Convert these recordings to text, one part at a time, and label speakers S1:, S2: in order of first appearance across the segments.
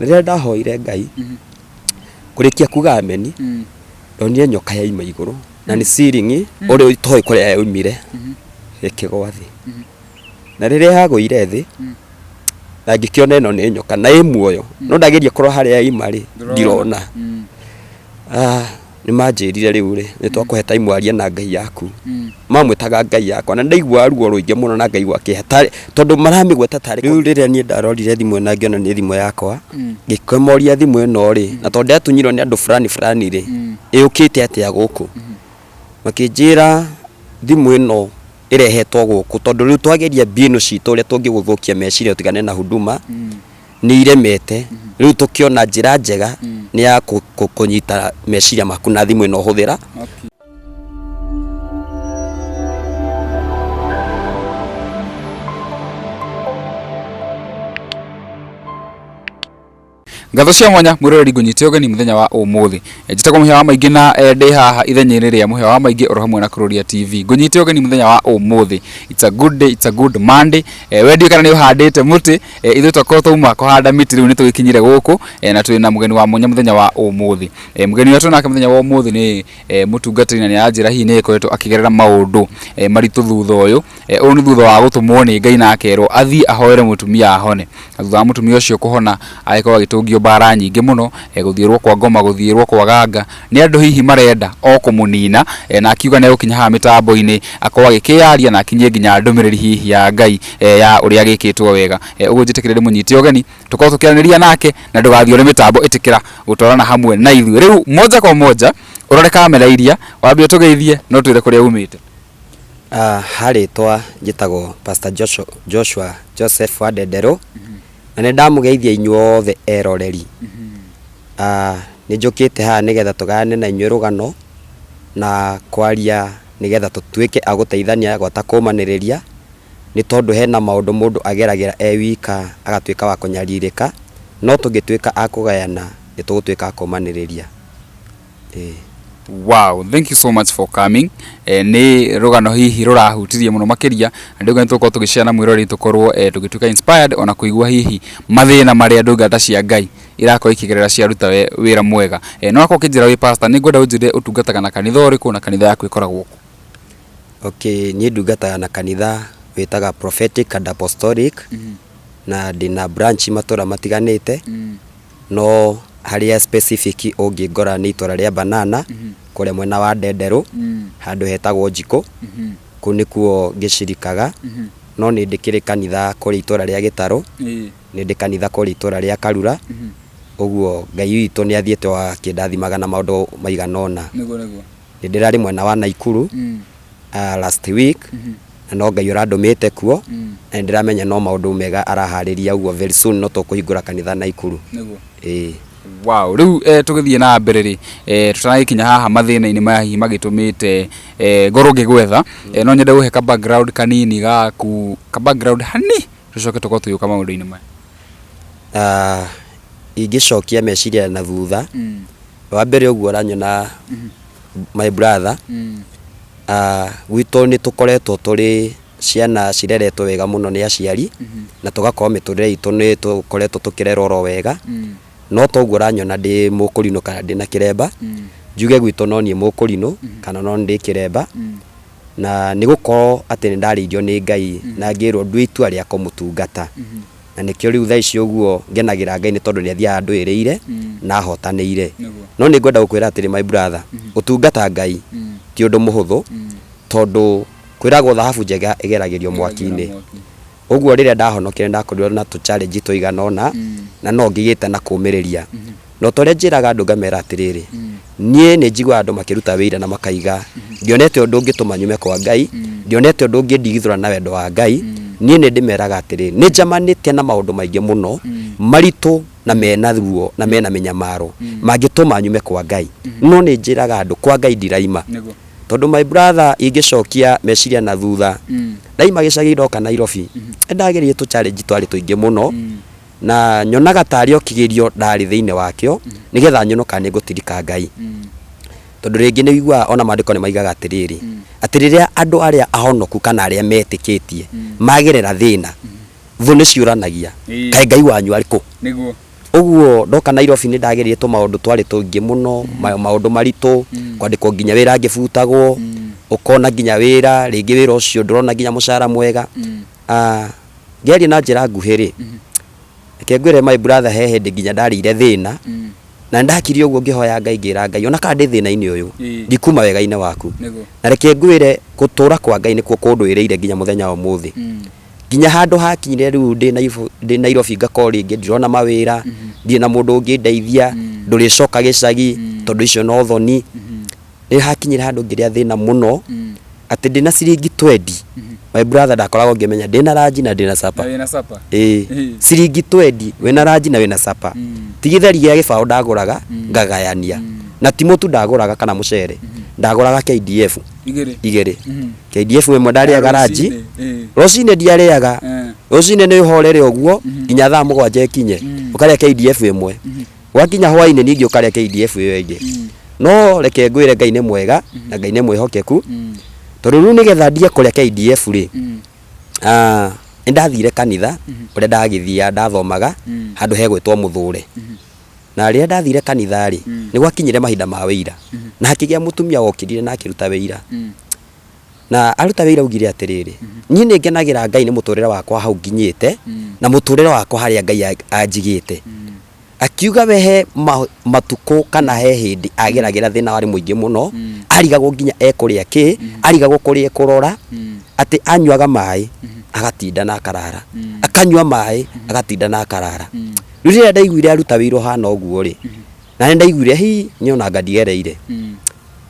S1: Rĩrĩa ndahoire Ngai, kũrĩkia kuga ameni, ndonire nyoka yaima igũrũ na nĩ ceiling ũrĩa itoĩ kũrĩa yaumire ĩkĩgwa thĩ. Na rĩrĩa yagũire thĩ, na ngĩkĩona ĩno nĩ nyoka na ĩ muoyo, no ndageria kũrora harĩa yaima rĩ, ndirona. Ah, nĩ manjĩrire rĩu rĩ, nĩ twakũhe time warie na Ngai yaku. Mamwĩtaga Ngai yakwa na ndaigua ruo rũingĩ mũno na ngaigua kĩeha tarĩ tondũ maramĩgweta tarĩ rĩu rĩrĩa niĩ ndarorire thimũ ĩno na ngĩona nĩ thimũ yakwa, ngĩkĩmoria thimũ ĩno rĩ, na tondũ ndĩratunyirwo nĩ andũ fulani fulani rĩ, ĩũkĩte atĩa gũkũ? Makĩnjĩra thimũ ĩno ĩrehetwo gũkũ tondũ rĩu twageria mbinu citũ ũrĩa tũngĩgũthũkia meciria ũtigane na huduma, nĩ iremete rĩu tũkĩona njĩra njega nĩ ya kũnyita meciria maku na thimũ ĩno ũhũthĩra.
S2: Ngatho cia mwanya mwĩroreri ngũnyite ũgeni mũthenya wa ũmũthĩ. Njĩtagwo Mũhĩa wa Maingĩ na ndĩ haha ithenya-inĩ rĩa Mũhĩa wa Maingĩ oro hamwe na Kururia TV. Ngũnyite ũgeni mũthenya wa ũmũthĩ. It's a good day, it's a good Monday. We ndiũĩ kana nĩ ũhandĩte mũtĩ, ithuĩ twakorwo twauma kũhanda mĩtĩ rĩu nĩ tũgĩkinyire gũkũ na twĩna mũgeni wa mwanya mũthenya wa ũmũthĩ. Mũgeni ũrĩa twĩ nake mũthenya wa ũmũthĩ nĩ mũtungatĩri na nĩ aranjĩra hihi nĩ agĩkoretwo akĩgerera maũndũ maritũ thutha ũyũ. Ũyũ nĩ thutha wa gũtũmwo nĩ Ngai na akerwo athiĩ ahoere mũtumia ahone. Na thutha wa mũtumia ũcio kũhona agĩkorwo agĩtũngio mbara nyingĩ mũno, gũthiĩrwo kwa ngoma, gũthiĩrwo kwa ganga, nĩ andũ hihi marenda o kũmũnina, na akiuga nĩ egũkinya haha mĩtambo-inĩ akorwo agĩkĩyaria na akinyie nginya ndũmĩrĩri hihi ya Ngai ya ũrĩa agĩkĩtwo wega. Ũguo njĩtĩkĩre ndĩmũnyite ũgeni tũkorwo tũkĩaranĩria nake na ndũgathiĩ ũrĩ mĩtambo ĩtĩkĩra gũtwarana hamwe na ithuĩ. Rĩu moja kwa moja ũrore kamera iria wambe ũtũgeithie na ũtwĩre kũrĩa umĩte.
S1: Ha rĩtwa njĩtagwo Pastor Joshua Joseph wa Ndenderũ, na nĩ ndamũgeithia inyuothe eroreri. Nĩ njũkĩte haha nĩgetha tũgayane na inyuĩ rũgano, na kwaria nĩgetha tũtuĩke a gũteithania gwata kũmanĩrĩria, nĩ tondũ hena maũndũ mũndũ ageragĩra e wika agatuĩka wa kũnyarirĩka, no tũngĩtuĩka a kũgayana nĩ tũgũtuĩka a kũmanĩrĩria. Ĩĩ.
S2: Wow, thank you so much for coming. Eh, nĩ rũgano hihi rũrahutirie mũno makĩria na ndauga nĩ tũgũkorwo tũgĩshare na mwĩroreri tũkorwo eh, tũgĩtuĩka inspired ona kũigua hihi mathĩna marĩa ndungata cia Ngai irakorwo ikĩgerera ciaruta wĩra mwega. Eh, no akorwo ũkĩnjĩra wĩ pastor, nĩ ngwenda ũnjĩre ũtungataga na kanitha ũrĩkũ na kanitha yaku ĩkoragwo kũ?
S1: Okay, niĩ ndungataga na kanitha wĩtaga Prophetic and Apostolic, na ndĩna branch matũra matiganĩte. No harĩa specific ũngĩngora nĩ itũra rĩa Banana, kũrĩa mwena wa Ndenderũ, handũ hetagwo Njikũ, kũu nĩkuo ngĩcirikaga, no nĩ ndĩkĩrĩ kanitha kũrĩa itũra rĩa Gĩtarũ, nĩ ndĩ kanitha kũrĩa itũra rĩa Karura, ũguo Ngai witũ nĩ athiĩte o akĩndathimaga na maũndũ maigana ũna. Nĩ ndĩrarĩ mwena wa Naikuru last week, na no Ngai ũrandũmĩte kuo, na nĩ ndĩramenya no maũndũ mega araharĩria ũguo very soon no tũkũhingũra kanitha Naikuru. Ĩĩ.
S2: Wow, rĩu eh, tũgĩthiĩ na mbere rĩ eh, tũtanagĩkinya haha mathĩna-inĩ maya hihi magĩtũmĩte eh, ngorwo ngĩgwetha eh, no nyende gũhe ka background kanini gaku ka background hani tũcoke tũkorwo tũgĩũka maũndũ-inĩ maya.
S1: Ah, ingĩcokia meciria na thutha, wa mbere ũguo ũranyona my brother, Gwitũ nĩ tũkoretwo tũrĩ ciana cireretwo wega mũno nĩ aciari, na tũgakorwo mĩtũrĩre itũ nĩ tũkoretwo tũkĩrerwo oro wega, no toguo ũranyona ndĩ mũkũrinũ kana ndĩna kĩremba, njuge gwitũ no niĩ mũkũrinũ kana no niĩ ndĩ kĩremba, na nĩ gũkorwo atĩ nĩ ndarĩirio nĩ Ngai na ngĩrwo ndue itua rĩa kũmũtungata. Na nĩkĩo rĩu thaa ici ũguo ngenagĩra Ngai nĩ tondũ nĩ athiaga andũĩrĩire na ahotanĩire. No nĩ ngwenda gũkwĩra atĩrĩ my brother, gũtungata Ngai ti ũndũ mũhũthũ tondũ kwĩragwo thahabu njega ĩgeragĩrio mwaki-inĩ. Ũguo rĩrĩa ndahonokire nĩ ndakorirwo na tũ challenge tũigana ũna na no ngĩgĩte na kũmĩrĩria. Na ta ũrĩa njĩraga andũ ngamera atĩrĩrĩ, niĩ nĩ njiguaga andũ makĩruta wĩira na makaiga, ndionete ũndũ ũngĩtũma nyume kwa Ngai, ndionete ũndũ ũngĩndigithũra na wendo wa Ngai, niĩ nĩ ndĩmeraga atĩrĩrĩ, nĩ njamanĩte na maũndũ maingĩ mũno, maritũ na mena ruo na mena mĩnyamaro, mangĩtũma nyume kwa Ngai. No nĩ njĩraga andũ, kwa Ngai ndiraima. Tondũ my brother ingĩcokia meciria na thutha, ndaima gĩcagi ndoka Nairobi, nĩ ndagereire tũ challenge twarĩ tũingĩ mũno, Na nyonaga tarĩ o kĩgerio ndarĩ thĩinĩ wakĩo, nĩgetha nyone kana nĩ ngũtirika Ngai. Tondũ rĩngĩ nĩ ũiguaga ona maandĩko nĩ maigaga atĩrĩrĩ, atĩ rĩrĩa andũ arĩa ahonoku kana arĩa metĩkĩtie magerera thĩna, thũ nĩ ciũranagia, kaĩ Ngai wanyu arĩ kũ?
S2: Nĩguo.
S1: Ũguo ndoka Nairobi nĩ ndagereire tũmaũndũ twarĩ tũingĩ mũno, maũndũ maritũ, kwandĩkwo nginya wĩra ngĩbutagwo, ũkona nginya wĩra, rĩngĩ wĩra ũcio ndũrona nginya mũcara mwega. Ngĩaria na njĩra nguhĩ rĩ, reke ngwĩre my brother he hĩndĩ nginya ndarĩire thĩna, na nĩ ndakire ũguo ngĩhoya Ngai ngĩra Ngai ona kana ndĩ thĩna-inĩ ũyũ, ndikuma wega-inĩ waku. Na reke ngwĩre gũtũra kwa Ngai nĩkuo kũndũĩrĩire nginya mũthenya wa ũmũthĩ. Nginya handũ hakinyire rĩu ndĩ Nairobi ngakorwo rĩngĩ ndirona mawĩra, ndirĩ na mũndũ ũngĩndeithia, ndũrĩcoka gĩcagi tondũ icio no thoni. Nĩ hakinyire handũ ngĩrĩa thĩna mũno atĩ ndĩna ciringi twendi, my brother ndakoragwo ngĩmenya ndĩna ranji na ndĩna supper.
S2: Na wĩna supper.
S1: Ĩĩ, ciringi twendi wĩna ranji na wĩna supper. Ti gĩtheri gĩa gĩbaũ ndagũraga ngagayania. Na ti mũtu ndagũraga kana mũcere, ndagũraga KDF
S2: Igĩrĩ.
S1: Igĩrĩ. KDF ĩmwe ndarĩaga ranji,
S2: Rũcinĩ, ĩĩ.
S1: Rũcinĩ ndiarĩaga. Rũcinĩ nĩ ũhorere ũguo nginya thaa 7 ikinye, ũkarĩa KDF ĩmwe. Gwakinya hwainĩ ningĩ ũkarĩa KDF ĩyo ĩngĩ. No reke ngwĩre Ngai nĩ mwega na Ngai nĩ mwĩhokeku, tondũ rĩu nĩgetha ndige kũrĩa KDF rĩ, nĩ ndathire kanitha ũrĩa ndagĩthiaga ndathomaga handũ hegwĩtwo Mũthũre. Na rĩrĩa ndathire kanitha rĩ, nĩ gwakinyire mahinda ma wĩira. Na hakĩgĩa mũtumia wokĩrire na akĩruta wĩira. Na aruta wĩira augire atĩrĩrĩ, niĩ nĩ ngenagĩra Ngai nĩ mũtũrĩre wakwa hau nginyĩte, na mũtũrĩre wakwa harĩa Ngai anjigĩte. Akiuga we he matukũ kana he hĩndĩ ageragĩra thĩna warĩ mũingĩ mũno, arigagwo nginya ekũrĩa kĩ, arigagwo kũrĩa ekũrora, atĩ anyuaga maĩ agatinda na akarara, akanyua maĩ agatinda na akarara. Rĩu rĩrĩa ndaiguire aruta wĩira ũhana ũguo rĩ, na nĩ ndaiguire hi niĩ ona anga ndigereire.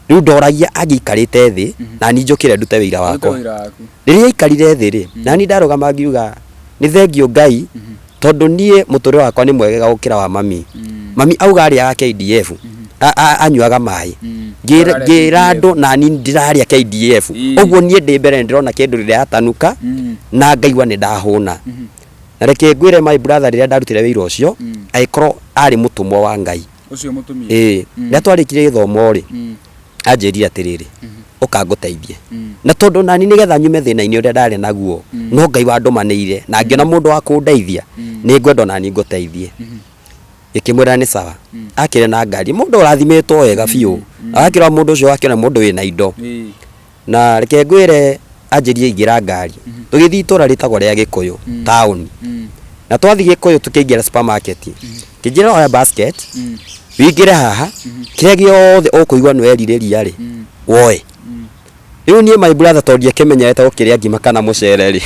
S1: Rĩu ndoragia angĩikarĩte thĩ na niĩ njũkĩre ndute wĩira wakwa.
S2: Ũrute wĩra waku.
S1: Rĩrĩa aikarire thĩ rĩ, na niĩ ndarũgama ngiuga nĩ thengiũ Ngai tondũ niĩ mũtũrĩre wakwa nĩ mwegega gũkĩra wa mami. Mami auga arĩaga KDF, anyuaga maĩ.
S2: Ndũrarĩa
S1: Ngĩra
S2: KDF.
S1: andũ na niĩ ndĩrarĩa KDF. Ũguo niĩ ndĩ mbere nĩ ndĩrona kĩndũ ndĩratanuka na ngaigua nĩ ndahũna. Na reke ngwĩre my brother rĩrĩa ndarutire wĩira ũcio, agĩkorwo arĩ mũtũmwo wa Ngai.
S2: Ũcio mũtumia.
S1: Ĩĩ. Rĩrĩa twarĩkirie gĩthomo rĩ, anjĩrire atĩrĩrĩ, ũka ngũteithie. Na tondũ nani nĩgetha nyume thĩna-inĩ ũrĩa ndarĩ naguo, no Ngai wandũmanĩire na ngĩona mũndũ wa kũndeithia, nĩ ngwenda onani ngũteithie. Ngĩkĩmwĩra nĩ sawa. Akĩre na ngari, mũndũ ũrathimĩtwo wega biũ. Agakĩrora mũndũ ũcio akĩona mũndũ wĩna indo. Na reke ngwĩre anjĩrie ingĩra ngari. Tũgĩthiĩ itũra rĩtagwo rĩa Gĩkũyũ, taũni. Na twathiĩ Gĩkũyũ tũkĩingĩra supermarket. Kĩnjĩra oya basket, wĩingĩre haha, kĩrĩa gĩothe ũkũigua nĩ werirĩria rĩ, woe. Rĩu niĩ my brother tondũ ndiakĩmenyerete gũkĩrĩa ngima kana mũcere rĩ,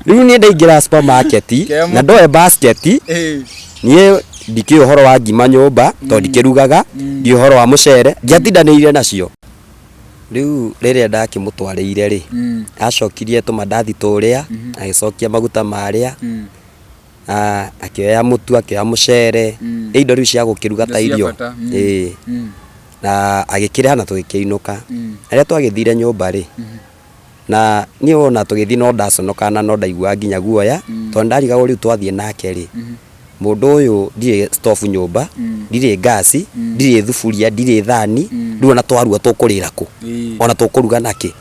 S1: rĩu niĩ ndaingĩra supermarket na ndoe basket, niĩ ndikĩũĩ ũhoro wa ngima nyũmba tondũ ndikĩrugaga, ndiũĩ ũhoro wa mũcere, ndiatindanĩire nacio. Rĩu rĩrĩa ndakĩmũtwarĩire rĩ, acokirie tũmandathi tũrĩa, agĩcokia maguta marĩa, akĩoya mũtu, akĩoya mũcere, nĩ indo rĩu cia gũkĩruga ta
S2: Indo cia
S1: irio.
S2: bata,
S1: Ĩĩ. Na agĩkĩrĩha na tũgĩkĩinũka. Na rĩrĩa twagĩthire nyũmba rĩ, na niĩ ona tũgĩthiĩ no ndaconokaga na no ndaiguaga nginya guoya, tondũ ndarigagwo rĩu twathiĩ nake rĩ, mũndũ ũyũ ndirĩ stove nyũmba, ndirĩ gas, ndirĩ thuburia, ndirĩ thani, rĩu ona twaruga tũkũrĩra kũ? Ona tũkũruga nakĩ?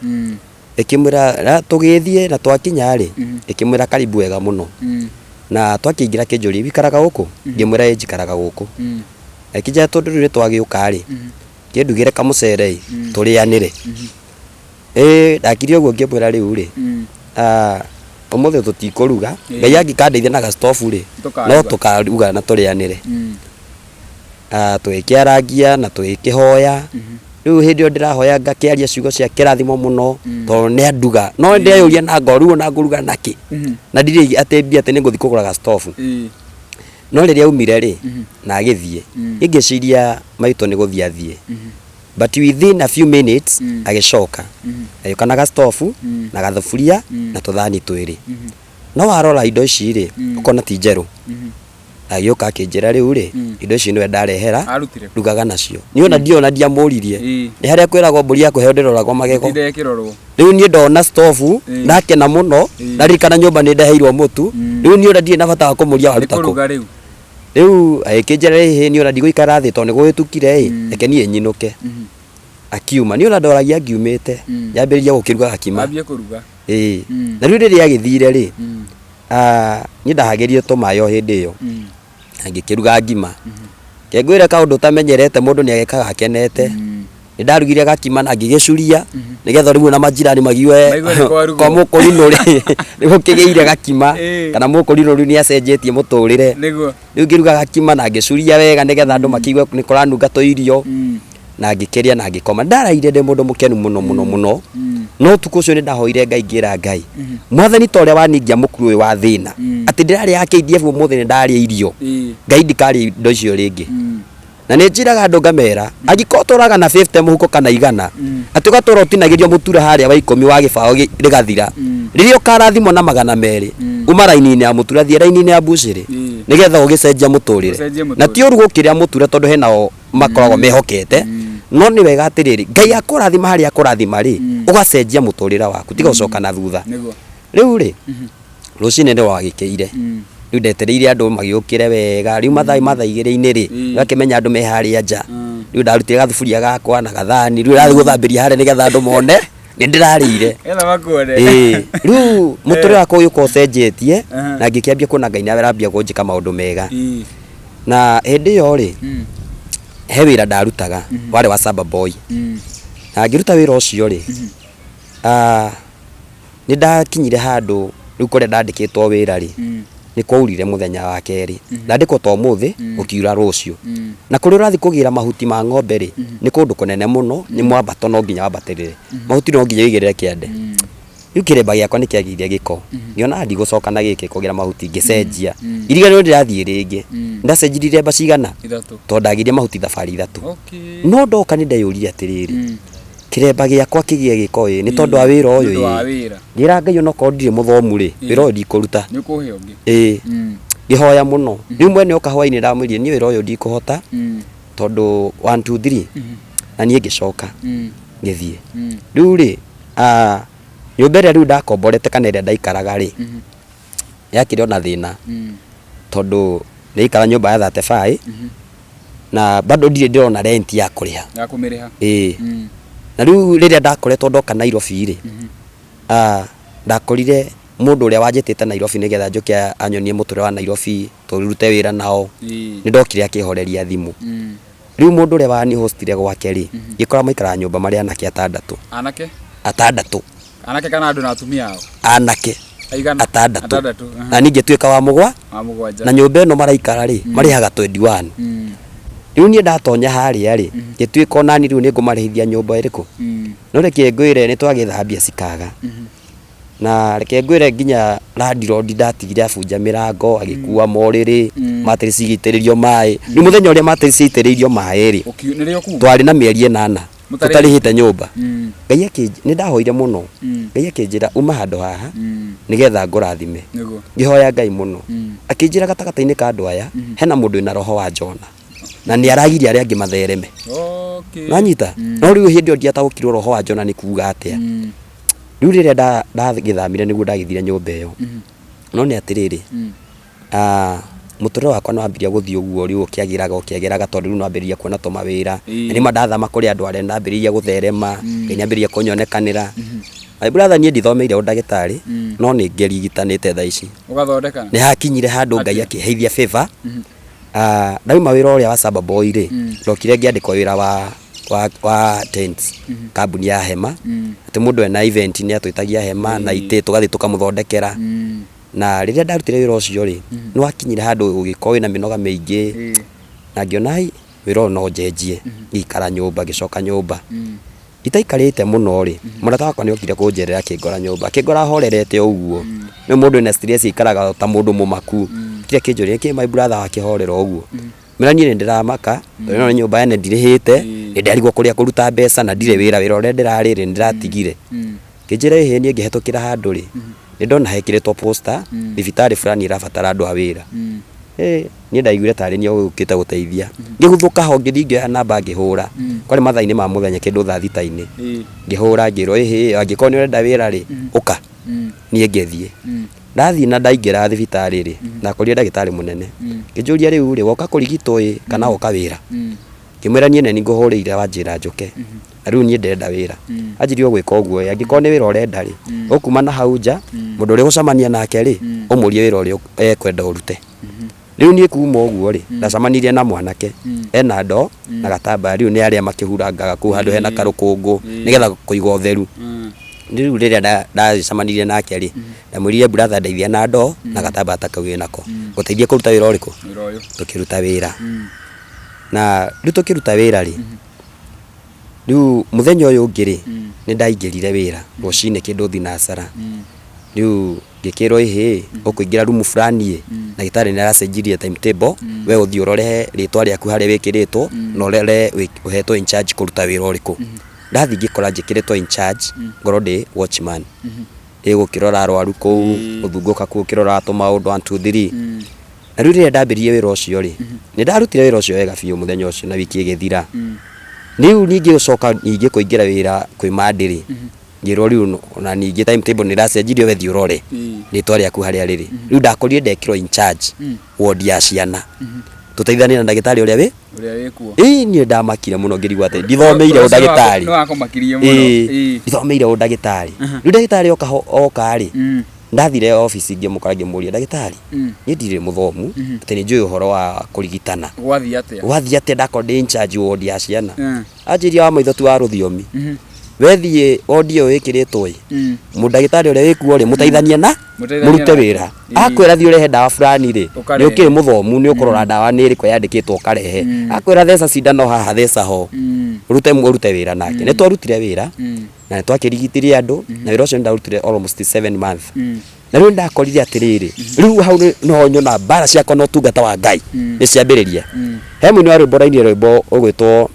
S1: Ngĩkĩmwĩra na tũgĩthiĩ na twakinya rĩ, ngĩkĩmwĩra karibu wega mũno. Na twakĩingĩra akĩnjũria wĩikaraga gũkũ? Ngĩmwĩra ĩĩ njikaraga gũkũ. Akĩnjĩra tondũ rĩu nĩ twagĩũka rĩ, kĩndugĩre kamũcere ĩ, tũrĩanĩre. Ĩĩ ndakire ũguo ngĩmwĩra rĩu rĩ, ũmũthĩ tũtikũruga, Ngai angĩkandeithia na gastobu rĩ, no tũkaruga na tũrĩanĩre. Tũgĩkĩarangia na tũgĩkĩhoya, rĩu hĩndĩ ĩyo ndĩrahoya ngakĩaria ciugo cia kĩrathimo mũno, tondũ nĩ anduga. No ndĩreyũria na ngoro rĩu ona ngũruga nakĩ? Na ndirĩ atĩ mbia atĩ nĩ ngũthiĩ kũgũra gastobu. No rĩrĩa aumire rĩ, na agĩthiĩ, niĩ ngĩciria maitũ nĩ gũthiĩ athiĩ. But within a few minutes agĩcoka, agĩũka na gastobu, na gathuburia, na tũthani twĩrĩ. No warora indo ici rĩ, ũkona ti njerũ. Agĩũka akĩnjĩra rĩu rĩ, indo ici nĩwe ndarehera,
S2: Arutire kũ?
S1: rugaga nacio. Niĩ ona ndiĩ ona ndiamũririe. Nĩ harĩa kwĩragwo mbũri ya kũheo ndĩroragwo magego.
S2: Ĩtinda ĩkĩrorwo.
S1: Rĩu niĩ ndona stobu, ndakena mũno, ndaririkana nyũmba nĩ ndeheirwo mũtu, rĩu niĩ ona ndirĩ na bata wa kũmũria waruta kũ.
S2: Nĩkũruga rĩu.
S1: Rĩu agĩkĩnjĩra ĩhĩ niĩ ona ndigũikara thĩ tondũ nĩ gũgĩtukire ĩ, reke niĩ nyinũke. Akiuma, niĩ ona ndoragia ngiumĩte, nyambĩrĩria gũkĩruga gakima.
S2: Wambie kũruga.
S1: Ĩĩ. Na rĩu rĩrĩa agĩthire rĩ, niĩ ndahagĩrire tũmaĩ o hĩndĩ ĩyo. Na ngĩkĩruga ngima. Reke ngwĩre kaũndũ ũtamenyerete mũndũ nĩ agekaga akenete. Nĩ ndarugire gakima na ngĩgĩcuria nĩgetha rĩu ona majirani magiue
S2: Maigue nĩ kwarugwo.
S1: kwa mũkũrinũ rĩ nĩ gũkĩgĩire gakima
S2: Ĩĩ.
S1: kana mũkũrinũ rĩu nĩ acenjetie mũtũrĩre.
S2: Nĩguo.
S1: Rĩu ngĩruga gakima na ngĩcuria wega nĩgetha andũ makĩigue nĩ kũranunga tũirio na ngĩkĩrĩa na ngĩkoma. Ndaraire ndĩ mũndũ mũkenu mũno mũno mũno. No ũtukũ ũcio nĩ ndahoire Ngai ngĩra Ngai, Mwathani ta ũrĩa waningia mũkuru ũyũ wa thĩna, atĩ ndĩrarĩa KDF ũmũthĩ nĩ ndarĩa irio, Ngai ndikarĩa indo icio rĩngĩ. Na nĩ njĩraga andũ ngamera, angĩkorwo ũtũraga na 50 mũhuko kana igana, atĩ ũgatũra ũtinagĩrio mũtura harĩa wa ikũmi wa gĩbaũ rĩgathira, rĩrĩa ũkarathimwo na 200, uma raini-inĩ ya mũtura thiĩ raini-inĩ ya mbucĩrĩ, nĩgetha ũgĩcenjia mũtũrĩre.
S2: Ũcenjie
S1: Na ti ũru gũkĩrĩa mũtura tondũ hena o makoragwo mehokete, no nĩ wega atĩrĩrĩ, Ngai akũrathima harĩa akũrathima rĩ, ũgacenjia mũtũrĩre waku, tiga gũcoka na thutha.
S2: Nĩguo.
S1: Rĩu rĩ, rũcinĩ nĩ rwagĩkĩire rĩu ndetereire andũ magĩũkĩre wega rĩu mathaa ma thaa igĩrĩ-inĩ rĩ ũgakĩmenya andũ me harĩa nja rĩu ndarutire gathuburia gakwa na gathani rĩu ndathiĩ gũthambĩria harĩa nĩgetha andũ mone nĩ ndĩrarĩire
S2: Getha makuone.
S1: Ĩĩ. rĩu mũtũrĩre wakwa ũgĩũka ũcenjetie
S2: Aha.
S1: na ngĩkĩambia kuona Ngai nĩ arambia kũnjĩka maũndũ mega
S2: Ĩĩ.
S1: na hĩndĩ ĩyo rĩ
S2: Mm.
S1: he wĩra ndarutaga warĩ wa samba boy
S2: Mm.
S1: na ngĩruta wĩra ũcio rĩ ah, Nĩ ndakinyire handũ rĩu kũrĩa ndandĩkĩtwo wĩra rĩ, nĩ kwaurire mũthenya wa kerĩ. Ndandĩkwo ta ũmũthĩ, gũkiura rũciũ. Na kũrĩa ũrathiĩ kũgĩra mahuti ma ng'ombe rĩ, nĩ kũndũ kũnene mũno, nĩ mwambato no nginya wambatĩrĩre. Mahuti no nginya ũigĩrĩre kĩande. Rĩu kĩremba gĩakwa nĩ kĩagĩire gĩko, ngĩona ndigũcoka na gĩkĩ kũgĩra mahuti, ngĩcenjia. Ngĩriganĩrwo ndĩrathiĩ rĩngĩ. Ndacenjirie iremba cigana?
S2: Ithatũ.
S1: Tondũ ndagĩire mahuti thabarĩ ithatũ.
S2: Okay.
S1: No ndoka nĩ ndeyũririe atĩrĩrĩ, kĩremba gĩakwa kĩgĩe gĩko ĩ nĩ tondũ wa wĩra ũyũ
S2: Nĩ ũndũ wa
S1: ĩ
S2: wĩra.
S1: ngĩra Ngai onokorwo ndirĩ mũthomu rĩ wĩra ũyũ ndikũruta
S2: Nĩ ũkũhe ũngĩ.
S1: ĩ
S2: Mm.
S1: ngĩhoya mũno rĩu mwene oka hwainĩ ndamwĩrire niĩ wĩra ũyũ ndikũhota
S2: Mm.
S1: tondũ 1 2 3 na niĩ ngĩcoka
S2: Mm.
S1: ngĩthiĩ
S2: Mm.
S1: rĩu rĩ ah, nyũmba ĩrĩa rĩu ndakomborete kana ĩrĩa ndaikaraga rĩ
S2: Mhm.
S1: yakĩrĩ ona thĩna
S2: Mm.
S1: tondũ ndĩraikara nyũmba ya 35 na bado ndirĩ ndĩrona rent ya kũrĩha
S2: Ya kũmĩrĩha.
S1: ĩĩ
S2: Mm.
S1: na rĩu rĩrĩa ndakoretwo ndoka Nairobi rĩ ah, ndakorire mũndũ ũrĩa wanjĩtĩte Nairobi nĩgetha njũke anyonie mũtũrĩre wa Nairobi tũrute wĩra nao
S2: Ĩĩ.
S1: nĩ ndokire akĩhoreria thimũ
S2: Mm.
S1: rĩu mũndũ ũrĩa wani hostire gwake rĩ ngĩkora maikaraga nyũmba marĩ anake atandatũ
S2: Anake?
S1: atandatũ
S2: Anake kana andũ na atumia ao?
S1: anake
S2: Aigana?
S1: atandatũ
S2: Atandatũ. aha.
S1: na niĩ ngĩtuĩka wa mũgwa
S2: Wa mũgwanja.
S1: na nyũmba ĩno maraikara rĩ marĩhaga 21
S2: Mm.
S1: rĩu niĩ ndatonya harĩa rĩ ngĩtuĩka onani rĩu nĩ ngũmarĩhithia nyũmba ĩrĩkũ
S2: Mm.
S1: no reke ngwĩre nĩ twagĩthambia cikaga na reke ngwĩre nginya landlord ndatigire abunja mĩrango agĩkua morĩrĩ mattress igĩitĩrĩrio maĩ rĩu mũthenya ũrĩa mattress ciaitĩrĩirio maĩ rĩ
S2: Ũkiu- Nĩrĩo kuma?
S1: twarĩ na mĩeri ĩnana
S2: Mũtarĩ-
S1: tũtarĩhĩte nyũmba
S2: Mm.
S1: Ngai akĩ nĩ ndahoire mũno
S2: Mm.
S1: Ngai akĩnjĩra uma handũ haha
S2: Mm.
S1: nĩgetha ngũrathime
S2: Nĩguo.
S1: ngĩhoya Ngai mũno
S2: Mm.
S1: akĩnjĩra gatagatĩ-inĩ ka andũ aya hena mũndũ wĩna roho wa Jona na nĩ aragiria arĩa angĩ mathereme
S2: Okay.
S1: nanyita no rĩu hĩndĩ ĩyo ndiataũkirwo roho wa Jona nĩ kuga atĩa
S2: Mm.
S1: rĩu rĩrĩa ndagĩthamire nĩguo ndagĩthire nyũmba ĩyo no nĩ atĩrĩrĩ
S2: Mm.
S1: ah, mũtũrĩre wakwa nĩ wambirie gũthiĩ ũguo rĩu ũkĩagĩraga ũkĩagĩraga tondũ rĩu nĩwambĩrĩria kuona tũmawĩra
S2: Ĩĩ.
S1: na nĩma ndathama kũrĩ andũ arĩa ndambĩrĩirie gũtherema Ngai nĩambĩrĩria kũnyonekanĩra My brother niĩ ndithomeire ũndagĩtarĩ
S2: Mm.
S1: no nĩ ngĩrigitanĩte thaa ici
S2: Ũgathondeka?
S1: nĩ hakinyire handũ Ngai
S2: Atĩa?
S1: akĩheithia favor Ah, ndauma wĩra ũrĩa wa Samba Boy rĩ
S2: Mm.
S1: ndokire ngĩandĩkwo wĩra wa wa, wa tents kambuni ya hema
S2: Mm.
S1: atĩ mũndũ ena event nĩ atwĩtagia hema na itĩ tũgathiĩ tũkamũthondekera
S2: Mm.
S1: na rĩrĩa ndarutire wĩra ũcio rĩ nĩ wakinyire handũ ũgĩkorwo wĩna mĩnoga mĩingĩ
S2: Ĩĩ.
S1: na ngĩona ai wĩra ũyũ no njenjie ngĩikara nyũmba ngĩcoka nyũmba
S2: Mm.
S1: itaikarĩte mũno rĩ mũrata wakwa nĩ okire kũnjerera akĩngora nyũmba akĩngora horerete o ũguo nĩ mũndũ wĩna stress aikaraga ta mũndũ mũmaku kĩrĩa kĩnjũria kĩ my brother wakĩhorera ũguo mera niĩ nĩ ndĩramaka tondũ ĩno nĩ nyũmba ene ndirĩhĩte nĩ ndarigwo kũrĩa kũruta mbeca na ndirĩ wĩra wĩra ũrĩa ndĩrarĩ rĩ nĩ ndĩratigire
S2: Mm.
S1: Ngĩnjĩra ĩhĩ niĩ ngĩhetũkĩra handũ rĩ, nĩ ndona hekĩrĩtwo poster, thibitarĩ fulani ĩrabatara andũ a wĩra. Ĩ, niĩ ndaiguire tarĩ niĩ ũkĩte gũteithia. Ngĩguthũka ho ngĩthiĩ ngĩoya namba ngĩhũra. Kwarĩ mathaa-inĩ ma mũthenya kĩndũ thaa thita-inĩ. Ngĩhũra ngĩrwo ĩhĩ angĩkorwo nĩ ũrenda wĩra rĩ, ũka. Niĩ ngĩthiĩ. Ndathiĩ na ndaingĩra thibitarĩ rĩ, ndakorire ndagĩtarĩ mũnene. Akĩnjũria rĩu rĩ, woka kũrigitwo ĩ, kana woka wĩra? Ngĩmwĩra niĩ nĩ niĩ ngũhũrĩire wanjĩra njũke na rĩu niĩ ndĩrenda wĩra. Anjĩrire ũgwĩka ũguo ĩ, angĩkorwo nĩ wĩra ũrenda rĩ, ũkuma na hau nja, mũndũ ũrĩa ũgũcemania nake rĩ, ũmũrie wĩra ũrĩa ekwenda ũrute. Rĩu niĩ kuma ũguo rĩ, ndacemanirie na mwanake ena ndoo na gatambaya, rĩu nĩ arĩa makĩhurangaga kũu handũ hena karũkũngũ nĩgetha kũiga ũtheru. Rĩu rĩrĩa ndacemanirie nake rĩ, ndamwĩrire brother ndeithia na ndoo na gatambaya ta kau wĩnako, ngũteithie kũruta wĩra ũrĩkũ?
S2: Wĩra ũyũ.
S1: Tũkĩruta wĩra. Na rĩu tũkĩruta wĩra rĩ, rĩu mũthenya ũyũ ũngĩ rĩ, nĩ ndaingĩrire wĩra rũcinĩ kĩndũ thinacara. Rĩu ngĩkĩrwo ĩhĩ, ũkũingĩra rumu fulani ĩ, ndagĩtarĩ nĩ aracenjirie timetable, we ũthiĩ ũrore rĩtwa rĩaku harĩa wĩkĩrĩtwo, na ũrore ũhetwo in charge kũruta wĩra ũrĩkũ. Ndathiĩ ngĩkora njĩkĩrĩtwo in charge, ngorwo ndĩ watchman. Ĩgũkĩrora arwaru kũu, gũthungũka kũu ũkĩroraga tũmaũndũ one two three. Na rĩu rĩrĩa ndambĩrĩirie wĩra ũcio rĩ, nĩ ndarutire wĩra ũcio wega biũ mũthenya ũcio na wiki ĩgĩthira. Rĩu ningĩ gũcoka ningĩ kũingĩra wĩra kwĩ Monday rĩ, ngĩrwo rĩu ona ningĩ timetable nĩ ĩracenjirio we thiĩ ũrore rĩtwa rĩaku harĩa rĩrĩ. Rĩu ndakorire ndekĩrwo in charge ward ya ciana. Tũteithanie na ndagĩtarĩ ũrĩa wĩ
S2: Ũrĩa wĩ kuo.
S1: Ĩĩ niĩ ndamakire mũno ngĩrigwo atĩ ndithomeire ũndagĩtarĩ.
S2: Nĩ wakũmakirie mũno.
S1: Ĩĩ ndithomeire ũndagĩtarĩ. Rĩu ndagĩtarĩ oka oka rĩ, ndathire obici ngĩmũkora ngĩmũria ndagĩtarĩ, niĩ ndirĩ mũthomu atĩ nĩ njũĩ ũhoro wa kũrigitana.
S2: Gwathiĩ atĩa?
S1: Gwathiĩ atĩa ndakorwo ndĩ in charge ward ya ciana? Anjĩria wa maitho ti wa rũthiomi. We thiĩ ward ĩyo wĩkĩrĩtwo ĩ, mũndagĩtarĩ ũrĩa wĩkuo rĩ, mũteithanie na
S2: Mũteithanie
S1: mũrute
S2: nake.
S1: wĩra. Akwĩra thiĩ ũrehe ndawa fulani rĩ, nĩ
S2: Ũkarehe.
S1: ũkĩrĩ mũthomu nĩ ũkũrora ndawa nĩ ĩrĩkũ yandĩkĩtwo ũkarehe. Akwĩra theca cindano haha theca ho, ũrute ũrute wĩra nake. Nĩ twarutire wĩra na nĩ twakĩrigitirie andũ na wĩra ũcio nĩ ndarutire almost 7 months. Na rĩu ndakorire atĩrĩrĩ, rĩu hau nĩho nyona mbara ciakwa na ũtungata wa Ngai nĩ ciambĩrĩria. He mũini wa rwĩmbo ũrainire rwĩmbo ũgwĩtwo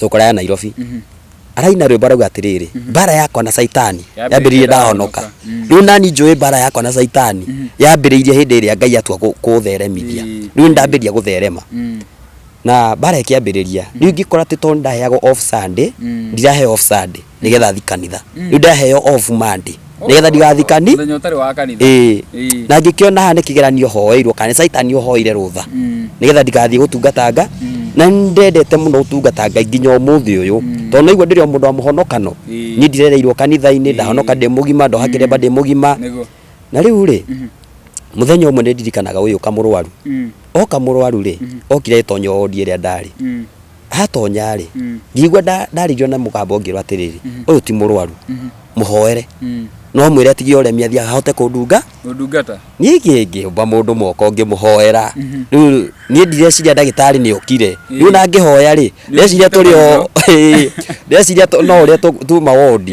S1: Cũkũra ya Nairobi. Araina rwĩmbo arauga atĩrĩrĩ, mbara yakwa na caitani yambĩrĩirie ndahonoka. Rĩu nani njũĩ mbara yakwa na caitani yambĩrĩirie hĩndĩ ĩrĩa Ngai atua kũtheremithia. Rĩu nĩndambĩrĩria gũtherema. Na mbara ĩkĩambĩrĩria. Rĩu ngĩkora atĩ tondũ ndaheagwo off Sunday, ndiraheo off Sunday nĩgetha thiĩ kanitha. Rĩu ndaheo off Monday nĩgetha ndigathiĩ kani
S2: Mũthenya ũtarĩ wa kanitha.
S1: Ĩĩ.
S2: Ĩĩ.
S1: Na ngĩkĩona haha nĩ kĩgeranio hoeirwo kana nĩ caitani ũhoeire rũtha nĩgetha ndigathiĩ gũtungata Ngai. Na nĩ ndendete mũno gũtungata Ngai nginya ũmũthĩ ũyũ tondũ naigua ndĩrĩ o mũndũ wa mũhonokano. Niĩ ndirereirwo kanitha-inĩ, ndahonoka ndĩ mũgima, ndoha kĩremba ndĩ mũgima.
S2: Nĩguo.
S1: Na rĩu rĩ, mũthenya ũmwe nĩ ndirikanaga ũyũ kamũrwaru. Oka mũrwaru rĩ, okire agĩtonya wodi ĩrĩa ndarĩ. Atonya rĩ, ngĩigua ndarĩrio na mũgambo ngĩrwo atĩrĩrĩ, ũyũ ti mũrwaru, mũhoere. No mwĩre atige ũremi athiĩ ahote kũndunga.
S2: Ũndungata.
S1: Niĩ ngĩũmba mũndũ moko ngĩmũhoera. Rĩu niĩ ndireciria ndagĩtarĩ nĩ okire. Rĩu na ngĩhoya rĩ, ndeciria tũrĩ o ndeciria no ũrĩa tuma wodi.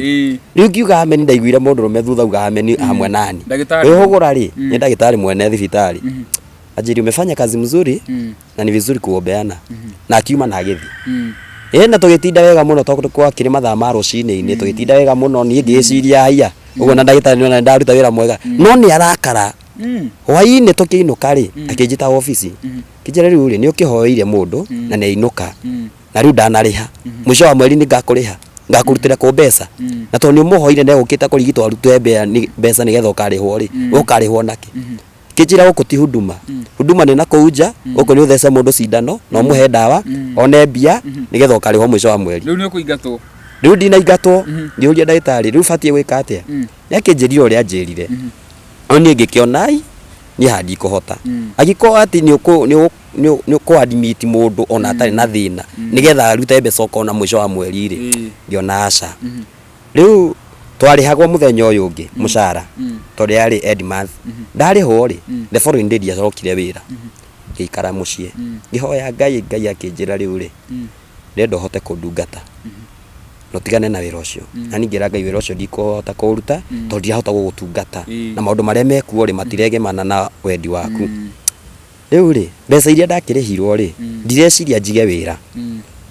S1: Rĩu ngiuga ameni ndaiguire mũndũrũme thutha auga ameni hamwe nani.
S2: Ndagĩtarĩ.
S1: Kwĩhũgũra rĩ, nĩ ndagĩtarĩ mwene thibitarĩ. Anjĩrire umefanya kazi mzuri na ni vizuri kuombeana. Na akiuma na agĩthiĩ. Ĩĩ na tũgĩtinda wega mũno tondũ gwakĩrĩ mathaa ma rũcinĩ-inĩ tũgĩtinda wega mũno niĩ ngĩciria haiya ũguo na ndagĩtarĩ nĩona nĩndaruta wĩra mwega no nĩ arakara. Hwainĩ tũkĩinũka rĩ akĩnjĩta obici akĩnjĩra rĩu rĩ nĩ ũkĩhoeire mũndũ na nĩ ainũka na rĩu ndanarĩha mũico wa mweri nĩ ngakũrĩha ngakũrutĩra kũ mbeca na tondũ nĩ ũmũhoire na egũkĩte kũrigitwo arute mbeca nĩgetha ũkarĩhwo rĩ we ũkarĩhwo nakĩ? Kĩnjĩra gũkũ ti huduma. Huduma nĩ na kũu nja, gũkũ nĩ ũthece mũndũ cindano na ũmũhe ndawa, one mbia nĩgetha ũkarĩhwo mũico wa mweri.
S2: Rĩu nĩ ũkũingatwo.
S1: Rĩu ndinaingatwo, ngĩũria ndagĩtarĩ rĩu batiĩ gwĩka atĩa? Nĩ akĩnjĩrire ũrĩa anjĩrire. No niĩ ngĩkĩona ai, niĩ haha ndikũhota. Angĩkorwo atĩ nĩ ũkũ admit mũndũ ona atarĩ na thĩna nĩgetha arute mbeca ũkona mũico wa mweri rĩ, ngĩona aca. Rĩu twarĩhagwo mũthenya ũyũ ũngĩ mũcara tondũ yarĩ end month. Ndarĩhwo rĩ, the following day ndiacokire wĩra. Ngĩikara mũciĩ. Ngĩhoya Ngai, Ngai akĩnjĩra rĩu rĩ, ndĩrenda ũhote kũndungata na ũtigane na wĩra ũcio. Na niĩ ngĩra Ngai wĩra ũcio ndikũhota kũũruta tondũ ndirahota gũgũtungata na maũndũ marĩa mekuo rĩ matiregemana na wendi waku. Rĩu rĩ, mbeca iria ndakĩrĩhirwo rĩ, ndireciria njige wĩra.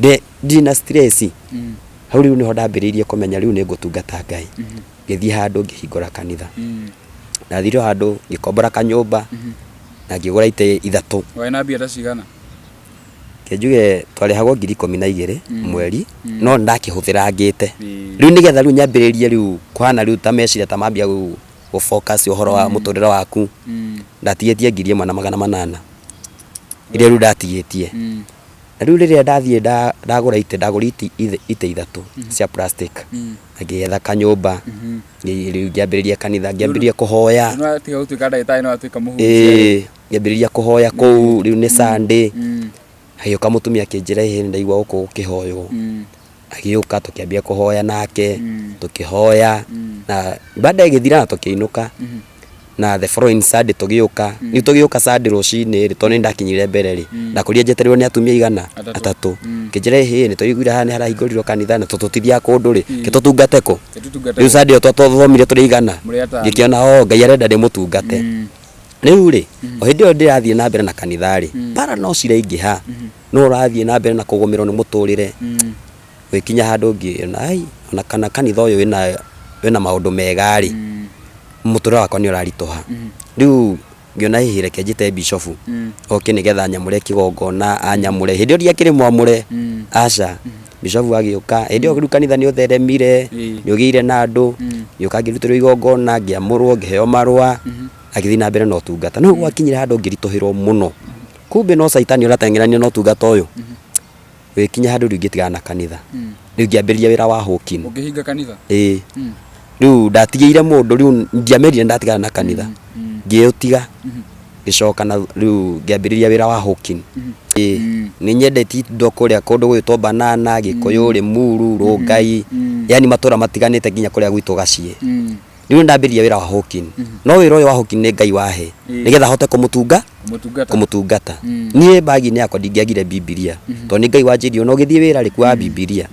S1: Ndirĩ na stress. Hau rĩu nĩho ndambĩrĩirie kũmenya rĩu nĩ ngũtungata Ngai. Ngĩthiĩ handũ ngĩhingũra kanitha. Ndathire o handũ ngĩkombora kanyũmba na ngĩgũra itĩ ithatũ.
S2: Warĩ na mbia ta cigana?
S1: Reke njuge twarĩhagwo 12,000 mweri no nĩ ndakĩhũthĩrangĩte. Rĩu nĩgetha rĩu nyambĩrĩrie rĩu kũhana rĩu ta meciria ta mambia gũ focus ũhoro wa mũtũrĩre waku, ndatigĩtie 1800 iria rĩu ndatigĩtie. Na rĩu rĩrĩa ndathiĩ ndagũra itĩ, ndagũrire itĩ ithatũ cia plastic na ngĩetha kanyũmba, rĩu ngĩambĩrĩria kanitha, ngĩambĩrĩria kũhoya.
S2: Nĩ watiga gũtuĩka ndagĩtarĩ nĩ watuĩka mũhunjia.
S1: Ĩĩ. Ngĩambĩrĩria kũhoya kũu, rĩu nĩ Sunday. Hagĩũka mũtumia akĩnjĩra, ĩhĩ nĩ ndaigua gũkũ gũkĩhoywo. Agĩũka tũkĩambia kũhoya nake, tũkĩhoya na ibada ĩgĩthira na tũkĩinũka. Na the following Sunday tũgĩũka, rĩu tũgĩũka Sunday rũcinĩ rĩ, tondũ nĩ ndakinyire mbere rĩ, ndakorire njetereirwo nĩ atumia aigana? Atatũ. Ngĩnjĩra ĩhĩ nĩ twaiguire haha nĩ harahingũrirwo kanitha na tũtithiaga kũndũ rĩ, ke tũtungate kũ? Rĩu Sunday ĩyo twathomire tũrĩ aigana? Ngĩkĩona oh Ngai arenda ndĩmũtungate. Rĩu rĩ, o hĩndĩ ĩyo ndĩrathiĩ na mbere na kanitha rĩ, mbara no ciraingĩha, no ũrathiĩ na mbere na kũgũmĩrwo nĩ mũtũrĩre, ũgĩkinya handũ ngĩona ai, ona kana kanitha ũyũ wĩna wĩna maũndũ mega rĩ, mũtũrĩre wakwa nĩ ũraritũha. Rĩu ngĩona hihi reke njĩte bishofu oke nĩgetha anyamũre kĩgongona, anyamũre. Hĩndĩ ĩyo ndiakĩrĩ mwamũre, aca. Bishofu agĩũka, hĩndĩ ĩyo rĩu kanitha nĩ ũtheremire, nĩ ũgĩire na andũ, ngĩũka ngĩrutĩrwo igongona, ngĩamũrwo, ngĩheo marũa, agĩthiĩ na mbere na ũtungata. No gwakinyire handũ ngĩritũhĩrwo mũno, kumbe no caitani ũrateng'erania na ũtungata ũyũ. Gũgĩkinya handũ rĩu ngĩtigana na kanitha, rĩu ngĩambĩrĩria wĩra wa hawking.
S2: Ũkĩhinga kanitha?
S1: Ĩĩ. Rĩu ndatigĩire mũndũ, rĩu ndiamerire nĩ ndatigana na kanitha, ngĩũtiga. Ngĩcoka na rĩu ngĩambĩrĩria wĩra wa hawking. Ĩĩ nĩ nyendetie indo kũrĩa kũndũ gũgwĩtwo Banana, Gĩkũyũ, Rĩmuru, Rũngai, yaani matũra matiganĩte nginya kũrĩa gwitũ Gaciĩ. Rĩu nĩ ndambĩrĩria wĩra wa hawking. No wĩra ũyũ wa hawking nĩ Ngai wahe nĩgetha hote kũmũtunga kũmũtungata. Niĩ bag-inĩ yakwa ndingĩagire Bibilia tondũ nĩ Ngai wanjĩrire ona ũgĩthiĩ wĩra rĩ kuaga Bibilia.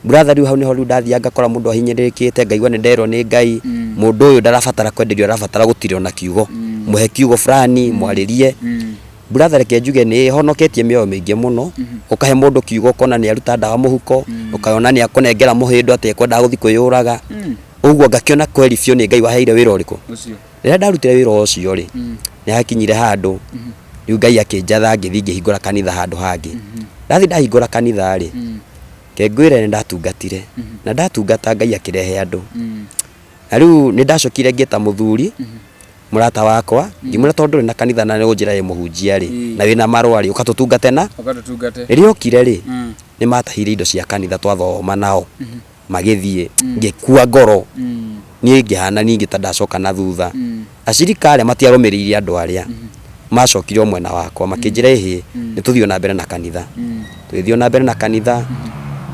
S1: Brother rĩu hau nĩho rĩu ndathiaga ngakora mũndũ ahinyĩrĩrĩkĩte ngaigua nĩ nderwo nĩ Ngai mũndũ ũyũ ndarabatara kwenderio arabatara gũtirwo na kiugo. Mũhe kiugo fulani mwarĩrie. Brother reke njuge nĩ ĩhonoketie mĩoyo mĩingĩ mũno, ũkahe mũndũ kiugo ũkona nĩ aruta ndawa mũhuko, ũkona nĩ akũnengera mũhĩndo atĩ ekwendaga gũthiĩ kwĩyũraga. Ũguo ngakĩona kweri biũ nĩ Ngai waheire wĩra ũrĩkũ. Rĩrĩa ndarutire wĩra ũcio rĩ, nĩ hakinyire handũ rĩu Ngai akĩnjatha ngĩthiĩ ngĩhingũra kanitha handũ hangĩ. Ndathiĩ ndahingũra kanitha rĩ, Reke ngwĩre nĩ ndatungatire, na ndatungata Ngai akĩrehe andũ. Na rĩu nĩ ndacokire ngĩta mũthuri, mũrata wakwa, ngĩmwĩra tondũ ndũrĩ na kanitha na nĩ ũnjĩra wĩ mũhunjia rĩ, na wĩna marũa rĩ, ũka tũtungate na.
S2: Ũka tũtungate.
S1: Rĩrĩa okire rĩ, nĩ matahire indo cia kanitha twathoma nao, magĩthiĩ, ngĩkua ngoro, niĩ ngĩhana ningĩ ta ndacoka na thutha. Acirika arĩa matiarũmĩrĩire andũ arĩa, macokire o mwena wakwa makĩnjĩra ĩhĩ nĩ tũthiĩ o na mbere na kanitha. Tũgĩthiĩ o na mbere na kanitha,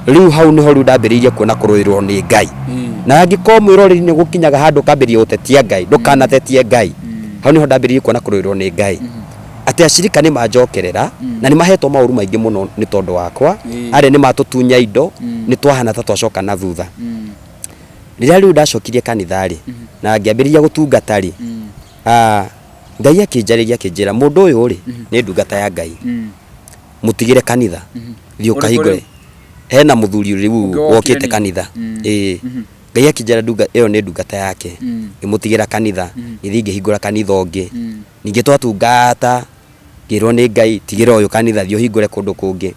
S1: rĩu hau nĩho rĩu ndambĩrĩirie kuona kũrũĩrĩrwo nĩ Ngai. Na angĩkorwo mwĩroreri nĩ gũkinyaga handũ ũkambĩrĩria gũtetia Ngai, ndũkanatetie Ngai. Hau nĩho ndambĩrĩirie kuona kũrũĩrĩrwo nĩ Ngai. Atĩ acirika nĩ manjokerera na nĩ mahetwo maũru maingĩ mũno nĩ tondũ wakwa, arĩa nĩ matũtunya indo, nĩ twahana ta twacoka na thutha. Rĩrĩa rĩu ndacokirie kanitha rĩ, na ngĩambĩrĩria gũtungata rĩ, ah, Ngai akĩnjarĩria akĩnjĩra mũndũ ũyũ rĩ, nĩ ndungata ya Ngai, mũtigĩre kanitha, thiĩ
S2: Ũrĩkũ
S1: ũkahingũre.
S2: rĩu?
S1: Hena mũthuri rĩu
S2: Ũngĩ wokire
S1: wokĩte
S2: ningĩ?
S1: kanitha. Ĩĩ. Ngai akĩnjĩra ndunga ĩyo nĩ ndungata yake, ngĩmũtigĩra kanitha, ngĩthiĩ ngĩhingũra kanitha ũngĩ. Ningĩ twatungata, ngĩrwo nĩ Ngai tigĩra ũyũ kanitha thiĩ ũhingũre kũndũ kũngĩ.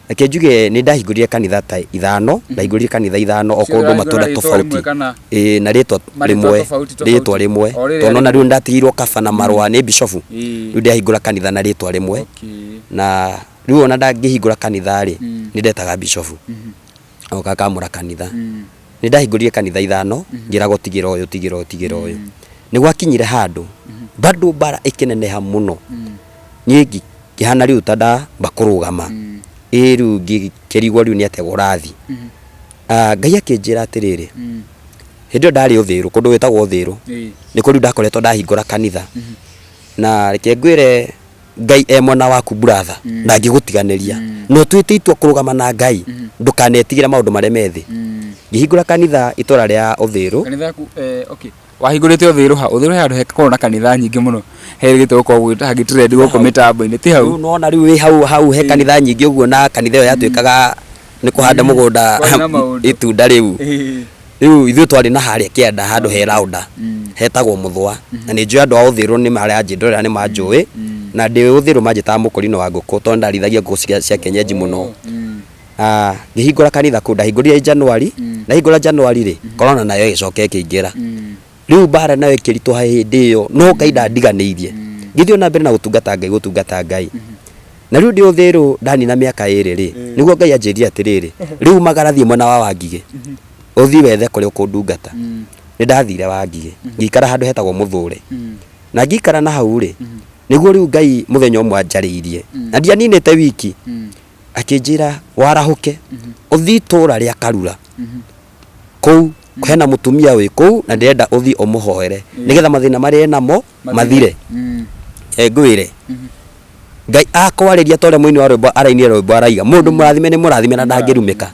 S1: Reke njuge nĩ ndahingũrire kanitha ta ithano, ndahingũrire kanitha ithano o
S2: Ciothe
S1: kũndũ
S2: ũrahingũra
S1: matũra
S2: rĩtwa
S1: tofauti.
S2: rĩmwe kana?
S1: Ĩĩ na rĩtwa
S2: Marĩtwa
S1: rĩmwe,
S2: tofauti tofauti.
S1: rĩtwa rĩmwe.
S2: O rĩrĩa
S1: Tondũ nona
S2: rĩmwe.
S1: rĩu ndatigĩirwo kaba na marũa nĩ bishofu.
S2: Ĩĩ.
S1: Rĩu ndĩrahingũra kanitha na rĩtwa rĩmwe.
S2: Okay.
S1: Na rĩu ona ndangĩhingũra kanitha rĩ, nĩ ndetaga bishofu. Oka akamũra kanitha. Nĩ ndahingũrire kanitha ithano, ngĩragwo tigĩra ũyũ, tigĩra ũyũ, tigĩra ũyũ. Nĩ gwakinyire handũ, bado mbara ĩkĩneneha mũno. Niĩ ngĩhana rĩu ta ndamba kũrũgama. Ĩĩ rĩu ngĩkĩrigwo rĩu nĩ atĩa kũrathiĩ. Ah, Ngai akĩnjĩra atĩrĩrĩ, hĩndĩ ĩyo ndarĩ Ũthĩrũ, kũndũ gwĩtagwo Ũthĩrũ, nĩkuo rĩu ndakoretwo ndahingũra kanitha. Na reke ngwĩre Ngai e mwena waku brother, ndangĩgũtiganĩria. Na ũtuĩte itua kũrũgama na Ngai, ndũkanetigĩre maũndũ marĩa me thĩ. Ngĩhingũra kanitha itũra rĩa Ũthĩrũ.
S2: Kanitha yaku, eh, okay. Wahingũrĩte Ũthĩrũ ha? Ũthĩrũ he handũ hekoragwo na kanitha nyingĩ mũno herĩgĩte gũkorwo hagĩ trend gũkũ mĩtambo-inĩ, ti hau?
S1: Rĩu nĩwona rĩu wĩ hau hau he kanitha nyingĩ ũguo na kanitha ĩyo yatuĩkaga nĩ kũhanda mũgũnda
S2: Kwarĩ na maũndũ.
S1: itunda rĩu. Rĩu ithuĩ twarĩ na harĩa kĩanda handũ he raunda hetagwo Mũthũa na nĩ njũĩ andũ a Ũthĩrũ nĩ maranjĩndorera nĩ manjũĩ na ndĩ Ũthĩrũ manjĩtaga mũkũrinũ wa ngũkũ tondũ ndarĩithagia ngũkũ cia kienyeji mũno. Ah, ngĩhingũra kanitha kũu ndahingũrire January, ndahingũra January rĩ, corona nayo ĩgĩcoka ĩkĩingĩra. Rĩu mbara nayo ĩkĩritũha hĩndĩ ĩyo, no Ngai ndandiganĩirie. Ngĩthiĩ na mbere na gũtungata Ngai, gũtungata Ngai. Na rĩu ndĩ Ũthĩrũ ndanina mĩaka ĩrĩ rĩ, nĩguo Ngai anjĩrire atĩrĩrĩ, rĩu umagara thiĩ mwena wa Wangigĩ, ũthiĩ wethe kũrĩa ũkũndungata. Nĩ ndathire Wangigĩ, ngĩikara handũ hetagwo Mũthũre. Na ngĩikara na hau rĩ, Nĩguo rĩu Ngai mũthenya ũmwe anjarĩirie, na ndianinĩte wiki, akĩnjĩra warahũke ũthiĩ itũũra rĩa Karura, kũu hena mũtumia wĩ kũu na ndĩrenda ũthiĩ ũmũhoere nĩgetha mathĩna marĩa enamo mathire. Reke ngwĩre, Ngai akwarĩria ta ũrĩa mũini wa rwĩmbo arainire rwĩmbo araiga, mũndũ mũrathime nĩ mũrathime na ndangĩrumĩka.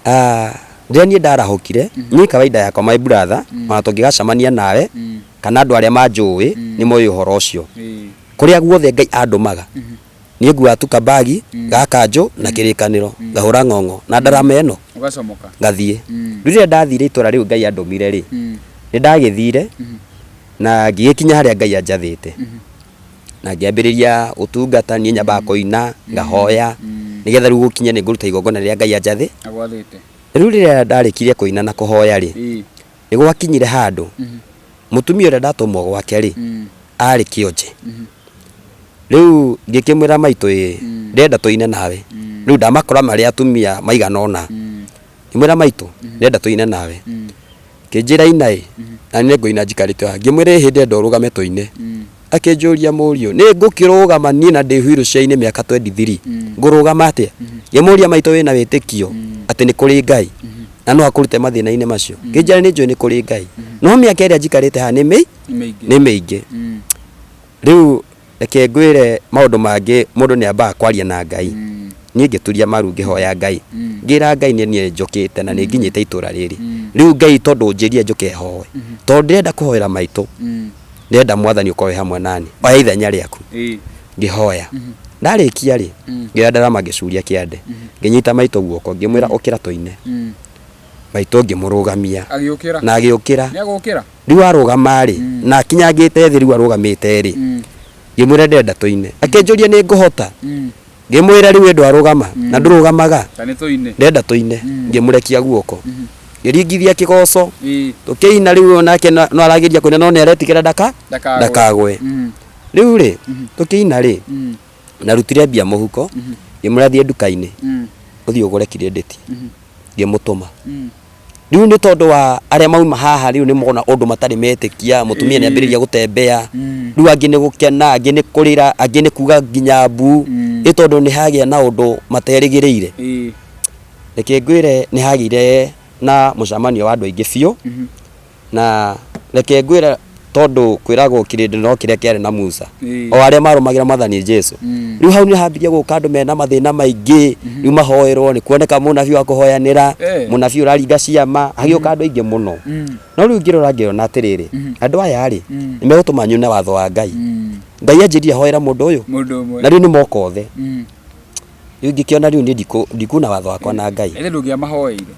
S1: Ah, rĩrĩa niĩ ndarahũkire, niĩ kawaida yakwa my brother, ona tũngĩgacemania nawe, kana andũ arĩa manjũĩ, nĩ moĩ ũhoro ũcio. Kũrĩa guothe Ngai andũmaga, niĩ nguaga tu kabagi ga kanjũ na kĩrĩkanĩro, ngahũra ng'ong'o na ndarama ĩno,
S2: Ũgacomoka.
S1: ngathiĩ. Rĩu rĩrĩa ndathire itũra rĩu Ngai andũmire rĩ, nĩ ndagĩthire na ngĩgĩkinya harĩa Ngai anjathĩte. Na ngĩambĩrĩria ũtungata, niĩ nyambaga kũina, ngahoya, nĩgetha rĩu gũkinye nĩ ngũruta igongona rĩrĩa Ngai anjathĩ.
S2: Agwathĩte.
S1: Rĩu rĩrĩa ndarĩkirie kũina na kũhoya rĩ, nĩ gwakinyire handũ, mũtumia ũrĩa ndatũmwo gwake rĩ, arĩ kĩonje. Rĩu ngĩkĩmwĩra maitũ ĩ, ndĩrenda tũine nawe. Rĩu ndamakora marĩ atumia maigana ũna. Ngĩmwĩra maitũ, ndĩrenda tũine nawe. Akĩnjĩra ina ĩ, na niĩ ngũina njikarĩte haha. Ngĩmwĩra ĩhĩ ndĩrenda ũrũgame tũine. Akĩnjũria mũriũ, nĩ ngũkĩrũgama niĩ na ndĩ wheelchair-inĩ mĩaka 23, ngũrũgama atĩa? Ngĩmũria maitũ wĩna wĩtĩkio atĩ nĩ kũrĩ Ngai na no akũrute mathĩna-inĩ macio? Akĩnjĩra nĩ njũĩ nĩ kũrĩ Ngai, no mĩaka ĩrĩa njikarĩte haha nĩ nĩ mĩingĩ. Rĩu reke ngwĩre maũndũ mangĩ mũndũ nĩ ambaga kwaria na Ngai. Niĩ ngĩturia maru ngĩhoya Ngai. Ngĩra Ngai nĩ niĩ njũkĩte na nĩ nginyĩte itũra rĩrĩ. Rĩu Ngai tondũ ũnjĩrire njũke hoe, tondũ ndĩrenda kũhoera maitũ, ndĩrenda Mwathani ũkorwo wĩ hamwe naniĩ, oya ithenya rĩaku. Ngĩhoya. Ndarĩkia rĩ, ngĩoya ndarama ngĩcuria kĩande, ngĩnyita maitũ guoko ngĩmwĩra ũkĩra tũine. Maitũ ngĩmũrũgamia.
S2: Agĩũkĩra.
S1: Na agĩũkĩra.
S2: Nĩ agũkĩra?
S1: Rĩu arũgama rĩ, na akinyangĩte thĩ rĩu arũgamĩte rĩ, ngĩmwĩra ndĩrenda tũine. Akĩnjũria nĩ ngũhota? Ngĩmwĩra rĩu ĩ ndwarũgama na ndũrũgamaga,
S2: Ta nĩ tũine.
S1: ndĩrenda tũine. Ngĩmũrekia guoko. Ngĩringithia kĩgoco, tũkĩina rĩu onake no arageria kũina no nĩ aretigĩra ndaka ndakagwe. Rĩu rĩ, tũkĩina rĩ, narutire mbia mũhuko, ngĩmwĩra thiĩ nduka-inĩ, ũthiĩ ũgũre kirĩndĩti. Ngĩmũtũma. Rĩu nĩ tondũ wa arĩa mauma haha rĩu nĩ mona ũndũ matarĩ metĩkia, mũtumia nĩ ambĩrĩria gũtembea, rĩu angĩ nĩ gũkena, angĩ nĩ kũrĩra, angĩ nĩ kuga nginya mbu, nĩ tondũ nĩ hagĩa na ũndũ materĩgĩrĩire. Reke ngwĩre nĩ hagĩire na mũcemanio wa andũ aingĩ biũ, Na reke ngwĩre tondũ kwĩragwo kĩrĩndĩ no kĩrĩa kĩarĩ na Musa o arĩa marũmagĩra mwathani Jesu rĩu hau nĩ hambirie gũka andũ mena mathĩna maingĩ rĩu mahoerwo nĩ kuoneka mũnabii wa kũhoyanĩra mũnabii ũraringa ciama hagĩũka andũ aingĩ mũno no rĩu ngĩrora ngĩona atĩrĩrĩ andũ aya rĩ nĩ megũtũma nyune watho wa Ngai Ngai anjĩrire hoera mũndũ ũyũ
S2: Mũndũ ũmwe.
S1: na rĩu nĩ moka othe rĩu ngĩkĩona rĩu niĩ ndikuna watho wakwa na Ngai
S2: Na ithe ndũngĩamahoeire.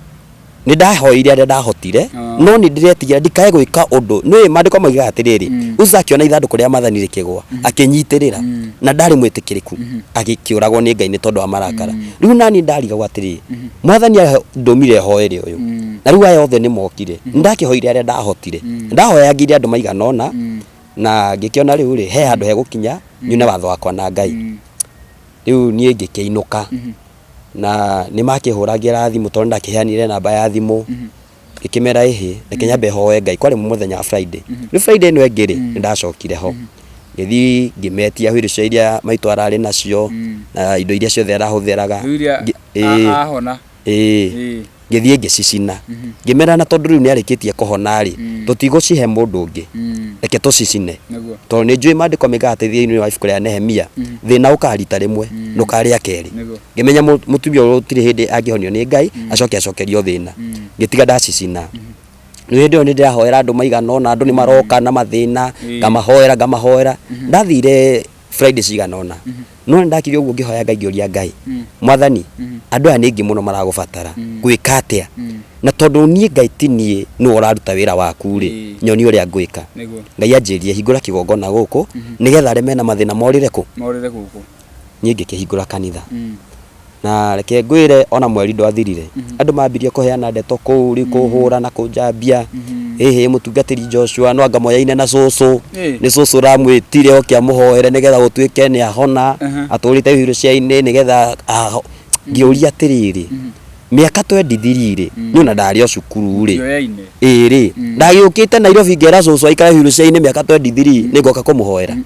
S1: Nĩ ndahoire arĩa ndahotire, no nĩ ndĩretigĩra ndikae gwĩka ũndũ. Nĩ maandĩko moigaga atĩrĩrĩ, Uza akĩona ithandũkũ rĩa Mwathani rĩkĩgũa, akĩnyitĩrĩra, na ndarĩ mwĩtĩkĩrĩku, agĩkĩũragwo nĩ Ngai nĩ tondũ wa marakara. Rĩu naniĩ ndarigagwo atĩrĩrĩ, Mwathani andũmire hoere ũyũ, na rĩu aya othe nĩ mokire. Nĩ ndakĩhoire arĩa ndahotire. Ndahoyangĩire andũ maigana ũna, na ngĩkĩona rĩu rĩ, he handũ hegũkinya nyune watho wakwa na Ngai. Rĩu niĩ ngĩkĩinũka. Na nĩ makĩhũragĩra thimũ tondũ ndakĩheanire namba ya thimũ ngĩkĩmera ĩhĩ reke nyambe hoe Ngai kwarĩ mũthenya wa Friday rĩu Friday ĩno ĩngĩ rĩ nĩ ndacokire ho ngĩthiĩ ngĩmetia wheelchair iria maitũ ararĩ nacio na indo iria ciothe arahũthĩraga
S2: Rĩu iria
S1: Ĩĩ.
S2: ahona.
S1: Ĩĩ.
S2: Ĩĩ.
S1: Ngĩthiĩ ngĩcicina ngĩmera na tondũ rĩu nĩ arĩkĩtie kũhona rĩ tũtigũcihe mũndũ ũngĩ reke tũcicine
S2: Nĩguo.
S1: tondũ nĩ njũĩ maandĩko moigaga atĩ thĩinĩ wa ibuku rĩa Nehemia thĩna ũkaga rita rĩmwe ndũkarĩa kerĩ
S2: Nĩguo.
S1: ngĩmenya mũtumia ũyũ gũtirĩ hĩndĩ angĩhonio nĩ Ngai acoke acokerio thĩna ngĩtiga ndacicina rĩu hĩndĩ ĩyo nĩ ndĩrahoera andũ maigana ũna andũ nĩ maroka na mathĩna ngamahoera ngamahoera ndathire Friday cigana ũna no nĩ ndakire ũguo ngĩhoya Ngai ngĩũria Ngai mwathani andũ aya nĩ aingĩ mũno maragũbatara ngwĩka atĩa na tondũ niĩ Ngai ti niĩ nĩwe ũraruta wĩra waku rĩ nyonie ũrĩa ngwĩka
S2: Nĩguo.
S1: Ngai anjĩrire hingũra kĩgongona gũkũ nĩgetha arĩa mena mathĩna morĩre kũ
S2: Morĩre gũkũ.
S1: Niĩ ngĩkĩhingũra kanitha Na reke ngwĩre ona mweri ndwathirire andũ mambirie kũheana ndeto kũu rĩu kũhũra na kũnjambia ĩhĩ mũtungatĩri Joshua no anga moyaine na cũcũ nĩ cũcũ ũramwĩtire oke amũhoere nĩgetha gũtuĩke nĩ ahona atũrĩte wheelchair-inĩ nĩgetha aho ngĩũria atĩrĩrĩ mĩaka 23 rĩ niĩ ona ndarĩ o cukuru rĩ
S2: Ndioyaine.
S1: ĩĩ rĩ ndagĩũkĩte Nairobi ngera cũcũ aikare wheelchair-inĩ mĩaka 23 nĩ ngoka kũmũhoera.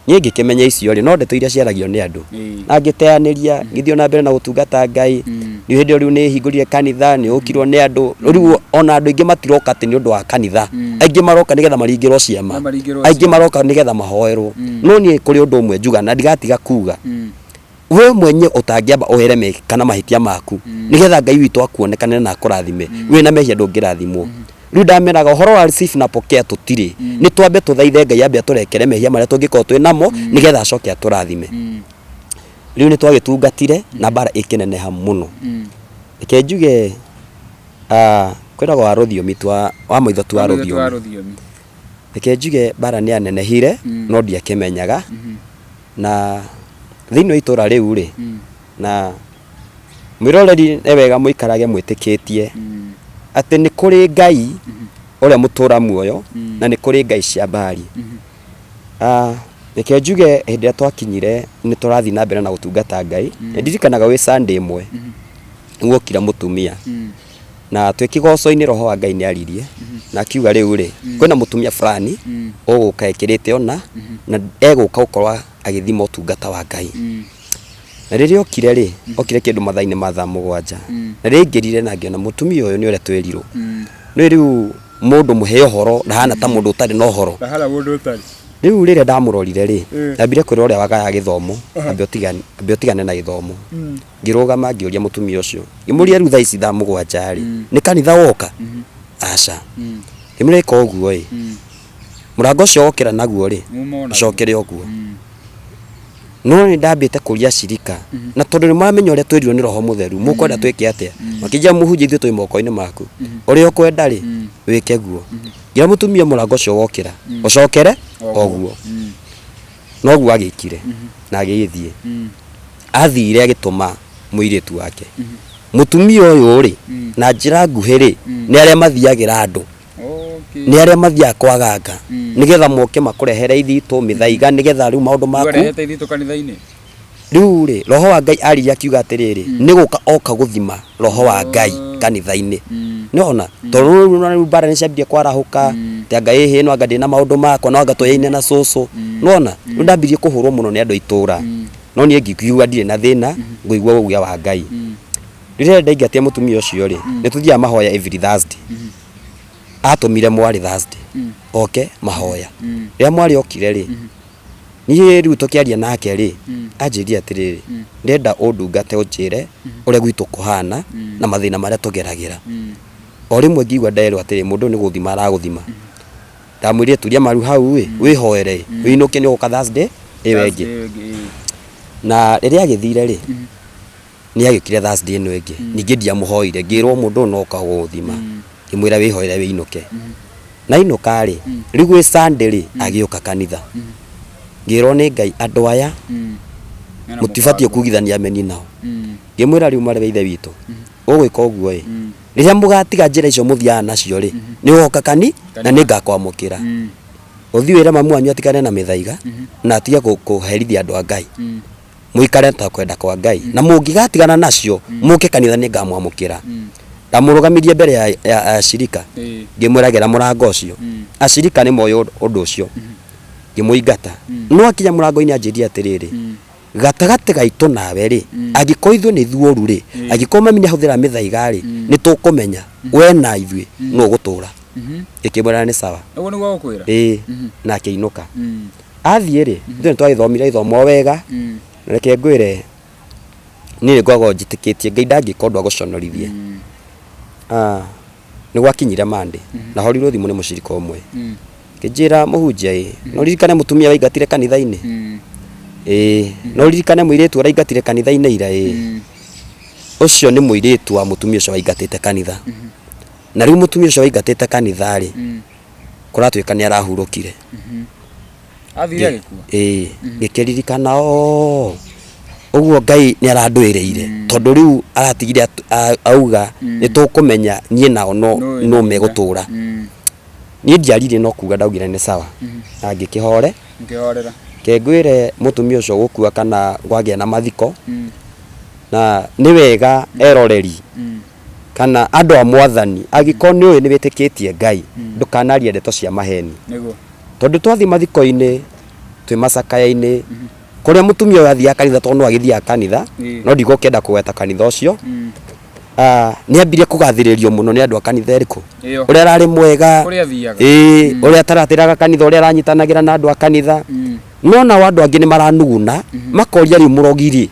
S1: Niĩ ngĩkĩmenya icio rĩ, no ndeto iria ciaragio nĩ andũ. Na ngĩteanĩria, ngĩthiĩ o na mbere na gũtungata Ngai. Nĩ hĩndĩ ĩyo rĩu nĩ hingũrire kanitha, nĩ ũkirwo nĩ andũ. Rĩu ona andũ aingĩ matiroka atĩ nĩ ũndũ wa kanitha. Aingĩ maroka nĩgetha maringĩrwo ciama. Aingĩ maroka nĩgetha mahoerwo. No niĩ kũrĩ ũndũ ũmwe njugaga na ndigatiga kuga. We mwenye ũtangĩamba ũhere mehia kana mahĩtia maku nĩgetha Ngai witũ akuonekanĩre na akũrathime wĩna mehia ndũngĩrathimwo. Rĩu ndameraga ũhoro wa receive na pokea tũtirĩ, nĩ twambe tũthaithe Ngai ambe atũrekere mehia marĩa tũngĩkorwo twĩ namo nĩgetha acoke atũrathime. Rĩu nĩ twagĩtungatire na mbara ĩkĩneneha mũno. Reke njuge kwĩragwo wa rũthiomi ti wa wa maitho ti wa rũthiomi. Reke njuge mbara nĩ yanenehire no ndiakĩmenyaga. Na thĩinĩ wa itũra rĩu rĩ, na mwĩroreri nĩ wega mũikarage mwĩtĩkĩtie atĩ nĩ kũrĩ Ngai ũrĩa mũtũra muoyo na nĩ kũrĩ Ngai cia Baali. Ah, reke njuge hĩndĩ ĩrĩa twakinyire nĩ tũrathiĩ na mbere na gũtungata Ngai, nĩ ndirikanaga gwĩ Sunday ĩmwe nĩ guokire mũtumia na twĩ kĩgoco-inĩ roho wa Ngai nĩ aririe na akiuga rĩu rĩ kwĩna mũtumia fulani ũgũka ekĩrĩte ũna na egũka gũkorwo agĩthima ũtungata wa Ngai. Na rĩrĩa okire rĩ, okire kĩndũ mathaa-inĩ ma thaa mũgwanja. Na rĩrĩa aingĩrire na ngĩona mũtumia ũyũ nĩ ũrĩa twĩrirwo. Nĩ rĩu mũndũ mũhe ũhoro ndahana ta mũndũ ũtarĩ na ũhoro.
S2: Ndahana mũndũ ũtarĩ.
S1: Rĩu rĩrĩa ndamũrorire rĩ, ndambire kwĩra ũrĩa wagayaga gĩthomo ambe ũtigane, ambe ũtigane na gĩthomo. Ngĩrũgama ngĩũria mũtumia ũcio, ngĩmũria rĩu thaa ici thaa mũgwanja rĩ, nĩ kanitha woka? Aca. Ngĩmwĩra ĩka ũguo ĩ, mũrango ũcio wokĩra naguo rĩ, ũcokere ũguo. No nĩ ndambĩte kũria acirika, na tondũ nĩ maramenya ũrĩa twĩrirwo nĩ Roho Mũtheru, mũkwenda twĩke atĩa? Makĩnjĩra mũhunjia ithuĩ twĩ moko-inĩ maku, ũrĩa ũkwenda rĩ, wĩke guo. Ngĩra mũtumia mũrango ũcio wokĩra, ũcokere o guo. Noguo agĩkire na agĩgĩthiĩ. Athire agĩtũma mũirĩtu wake. Mũtumia ũyũ rĩ, na njĩra nguhĩ rĩ, nĩ arĩa mathiagĩra andũ. Nĩ arĩa mathiaga kwa aganga nĩgetha moke makũrehere ithitũ, mĩthaiga nĩgetha rĩu maũndũ maku.
S2: Ũrehete ithitũ kanitha-inĩ?
S1: Rĩu rĩ, roho wa Ngai aririe akiuga atĩrĩrĩ, nĩ gũka oka gũthima roho wa Ngai kanitha-inĩ. Nĩ wona? Tondũ rĩu rĩu mbara nĩ ciambirie kwarahũka, atĩ anga ĩhĩ no anga ndĩna maũndũ makwa, no anga tũyaine na cũcũ. Nĩ wona? Rĩu ndambirie kũhũrwo mũno nĩ andũ a itũra. No niĩ ngĩkiuga ndirĩ na thĩna, ngũigua uuge wa Ngai. Rĩrĩa ndaingatire mũtumia ũcio rĩ, nĩ tũthiaga mahoya every Thursday. Atũmire mwarĩ Thursday oke mahoya. Rĩrĩa mwarĩ okire rĩ, niĩ rĩu tũkĩaria nake rĩ, anjĩrire atĩrĩrĩ, ndĩrenda ũndungate ũnjĩre ũrĩa gwitũ kũhana na mathĩna marĩa tũgeragĩra. O rĩmwe ngĩigua nderwo atĩrĩ, mũndũ ũyũ nĩ gũthima aragũthima. Ndamwĩrire turia maru hau ĩ, wĩhoere ĩ, wĩinũke nĩ ũgũka Thursday ĩyo ĩngĩ. Na rĩrĩa agĩthire rĩ, nĩ agĩũkire Thursday ĩno ĩngĩ, ningĩ ndiamũhoire, ngĩrwo mũndũ ũyũ no oka gũgũthima, ngĩmwĩra wĩhoere wĩinũke. Na ainũka rĩ, rĩu gwĩ Sunday rĩ, agĩũka kanitha. Ngĩrwo nĩ Ngai andũ aya mũtibatiĩ kugithania ameni nao. Ngĩmwĩra rĩu mwarĩ wa ithe witũ, ũgwĩka ũguo ĩ, rĩrĩa mũgatiga njĩra icio mũthiaga nacio rĩ, nĩ ũgoka kani na nĩ ngakwamũkĩra. Ũthiĩ wĩre mamu wanyu atigane na mĩthaiga na atige kũherithia andũ a Ngai. Mũikare ta kwenda kwa Ngai na mũngĩgatigana nacio mũke kanitha nĩ ngamwamũkĩra. Ndamũrũgamirie mbere ya, ya acirika ngĩmwĩra gera mũrango ũcio. Acirika nĩ moĩ ũndũ ũcio. Ngĩmũingata. No akinya mũrango-inĩ anjĩrire atĩrĩrĩ, gatagatĩ gaitũ nawe rĩ, angĩkorwo ithuĩ nĩ ithuĩ oru rĩ, angĩkorwo mami nĩ ahũthĩra mĩthaiga rĩ, nĩ tũkũmenya we na ithuĩ nũ ũgũtũra. Ngĩkĩmwĩra nĩ sawa.
S2: Ũguo nĩguo agũkwĩra?
S1: Ĩĩ, na akĩinũka. Athiĩ rĩ, ithuĩ nĩ twagĩthomire gĩthomo wega, na reke ngwĩre, niĩ nĩ ngoragwo njĩtĩkĩtie Ngai ndangĩka ũndũ agũconorithie. Ah, nĩ gwakinyire Monday, na horirwo thimũ nĩ mũcirika ũmwe. Akĩnjĩra mũhunjia ĩ, no ũririkane mũtumia waingatire kanitha-inĩ? Ĩĩ. No ũririkane mũirĩtu ũraingatire kanitha-inĩ ira? Ĩĩ. Ũcio nĩ mũirĩtu wa mũtumia ũcio waingatĩte kanitha. Na rĩu mũtumia ũcio waingatĩte kanitha rĩ, kũratuĩka nĩ arahurũkire.
S2: Athire agĩkua?
S1: Ĩĩ, ngĩkĩririkana oo, ũguo Ngai nĩ arandũĩrĩire tondũ rĩu aratigire auga nĩ tũkũmenya niĩ nao no no megũtũra. Niĩ ndiaririe no kuga ndaugire nĩ sawa na ngĩkĩhore.
S2: Ngĩhorera.
S1: Reke ngwĩre mũtumia ũcio gũkua kana kwagĩa na mathiko, na nĩ wega eroreri kana andũ a mwathani angĩkorwo nĩ ũĩ nĩ wĩtĩkĩtie Ngai ndũkanarie ndeto cia maheni.
S2: Nĩguo.
S1: Tondũ twathiĩ mathiko-inĩ Twĩ macakaya-inĩ kũrĩa mũtumia ũyũ athiaga kanitha, tondũ no agĩthiaga kanitha, no ndigũkĩenda kũgweta kanitha ũcio. Nĩ ambirie kũgathĩrĩrio mũno nĩ andũ a kanitha ĩrĩkũ?
S2: Ĩyo.
S1: Ũrĩa ararĩ mwega.
S2: Kũrĩa athiaga.
S1: Ĩĩ, ũrĩa ataratĩraga kanitha, ũrĩa aranyitanagĩra na andũ a kanitha. No nao andũ angĩ nĩ maranuguna, makoria rĩu mũrogi rĩ,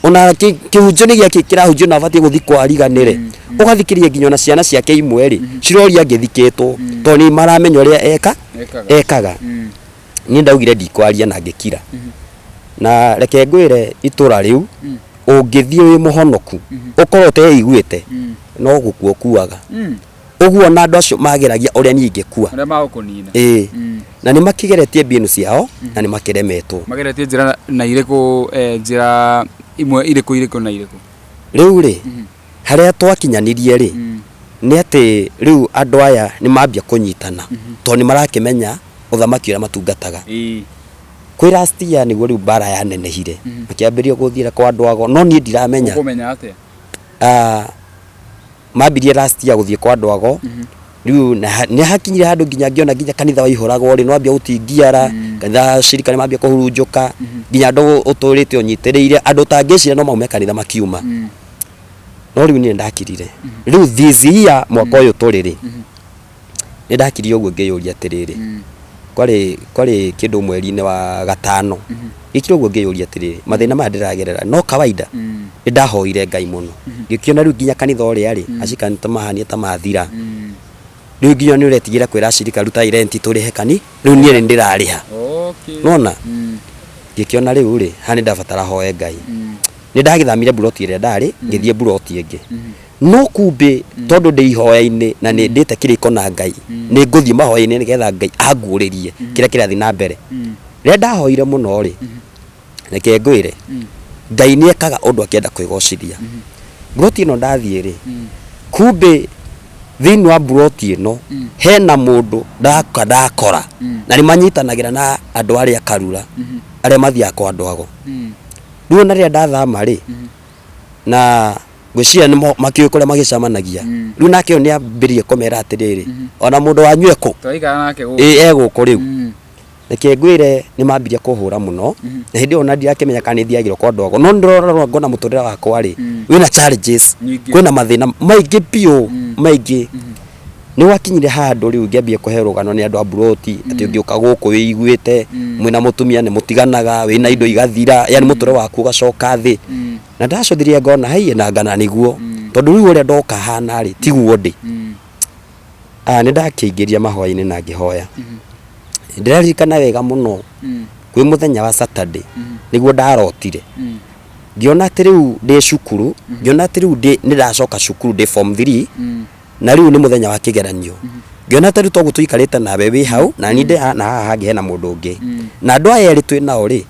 S1: ona kĩhunjio nĩ gĩakĩ kĩrahunjio na abatiĩ gũthikwo ariganĩre? Ũgathikĩrĩria nginya ona ciana ciake imwe rĩ, ciroria angĩthikĩtwo, tondũ nĩ maramenya ũrĩa eka
S2: Ekaga.
S1: Ekaga. Niĩ ndaugire ndikwaria na ngĩkira. Na reke ngwĩre, itũra rĩu ũngĩthiĩ wĩ mũhonoku, ũkorwo ũteiguĩte, no gũkua ũkuaga. Ũguo ona andũ acio mageragia ũrĩa niĩ ingĩkua.
S2: Ũrĩa magũkũnina.
S1: Ĩĩ. Na nĩ makĩgeretie mbinu ciao na nĩ makĩremetwo.
S2: Mageretie njĩra na irĩkũ, njĩra imwe irĩkũ irĩkũ na irĩkũ?
S1: Rĩu rĩ, harĩa twakinyanirie rĩ, nĩ atĩ rĩu andũ aya nĩ mambia kũnyitana, tondũ nĩ marakĩmenya ũthamaki ũrĩa matungataga. Kwĩ last year nĩguo rĩu mbara yanenehire, makĩambĩrĩria gũthiĩra kwa andũ ago, no niĩ ndiramenya.
S2: Ũkũmenya atĩa?
S1: Mambirie last year gũthiĩ kwa andũ ago. Rĩu nĩ hakinyire handũ nginya ngĩona nginya kanitha waihũragwo rĩ, nĩwambia gũtingiara, kanitha cirika nĩ mambia kũhurunjũka, nginya andũ ũtũrĩte ũnyitĩrĩire, andũ ũtangĩciria no maume kanitha makiuma. No rĩu niĩ nĩndakirire. Rĩu this year, mwaka ũyũ tũrĩ rĩ, nĩ ndakirire ũguo ngĩyũria atĩrĩrĩ, kwarĩ kĩndũ mweri-inĩ wa gatano, ngĩkira ũguo ngĩyũria atĩrĩrĩ, mathĩna maya ndĩragerera no kawaida? Nĩ ndahoire Ngai mũno, ngĩkĩona rĩu nginya kanitha ũrĩa rĩ, acirika nĩ mahania ta mathira. Rĩu nginya nĩ ũretigĩra kwĩra acirika rutai rent tũrĩhe kani, rĩu niĩ nĩ ndĩrarĩha. Nĩwona? Ngĩkĩona rĩu rĩ, haha nĩ ndabatara hoe Ngai. Nĩ ndagĩthamire mburoti ĩrĩa ndarĩ, ngĩthiĩ mburoti ĩngĩ. No kumbĩ tondũ ndĩ ihoya-inĩ na nĩ ndĩte kĩrĩko na Ngai, nĩ ngũthiĩ mahoya-inĩ nĩgetha Ngai anguũrĩrie kĩrĩa kĩrathiĩ na mbere. Rĩrĩa ndahoire mũno rĩ, reke ngwĩre, Ngai nĩ ekaga ũndũ akĩenda kwĩgocithia. Mburoti ĩno ndathiĩ rĩ, kumbĩ thĩinĩ wa mburoti ĩno hena mũndũ ndaka ndakora, na nĩ manyitanagĩra na andũ arĩa karura, arĩa mathiaga kwa andũ ago. Rĩu ona rĩrĩa ndathama rĩ, na ngwĩciria nĩ makĩũĩ kũrĩa magĩcemanagia. Rĩu nake ũyũ nĩ ambĩrĩrie kũmera atĩrĩrĩ, ona mũndũ wanyu ekũ?
S2: Tũraikara nake gũkũ.
S1: Ĩĩ, e gũkũ rĩu. Reke ngwĩre, nĩ mambirie kũhũra mũno, na hĩndĩ ĩyo ona ndirakĩmenya kana nĩ thiagĩrwo kwa andũ ago, no nĩ ndĩrora ngona mũtũrĩre wakwa rĩ, wĩna challenges,
S2: Nyingĩ.
S1: kwĩna mathĩna maingĩ biũ, maingĩ. Nĩ gwakinyire handũ rĩu ngĩambia kũheo rũgano nĩ andũ a mburoti atĩ ũngĩũka gũkũ wĩiguĩte, mwĩna mũtumia nĩ mũtiganaga, wĩna indo igathira, yani mũtũrĩre waku ũgacoka thĩ. Na ndacũthĩrĩria ngona haiya na ngana nĩguo, tondũ rĩu ũrĩa ndoka hana rĩ, tiguo ndĩ. Nĩ ndakĩingĩria mahoya-inĩ na ngĩhoya. Ndĩraririkana wega mũno kwĩ mũthenya wa Saturday nĩguo ndarotire. Ngĩona atĩ rĩu ndĩ cukuru, ngĩona atĩ rĩu nĩ ndacoka cukuru ndĩ form 3, na rĩu nĩ mũthenya wa kĩgeranio. Ngĩona ta rĩu toguo tũikarĩte nawe wĩ hau, na niĩ ndĩ haha na haha hangĩ hena mũndũ ũngĩ. Na andũ aya erĩ twĩ nao rĩ,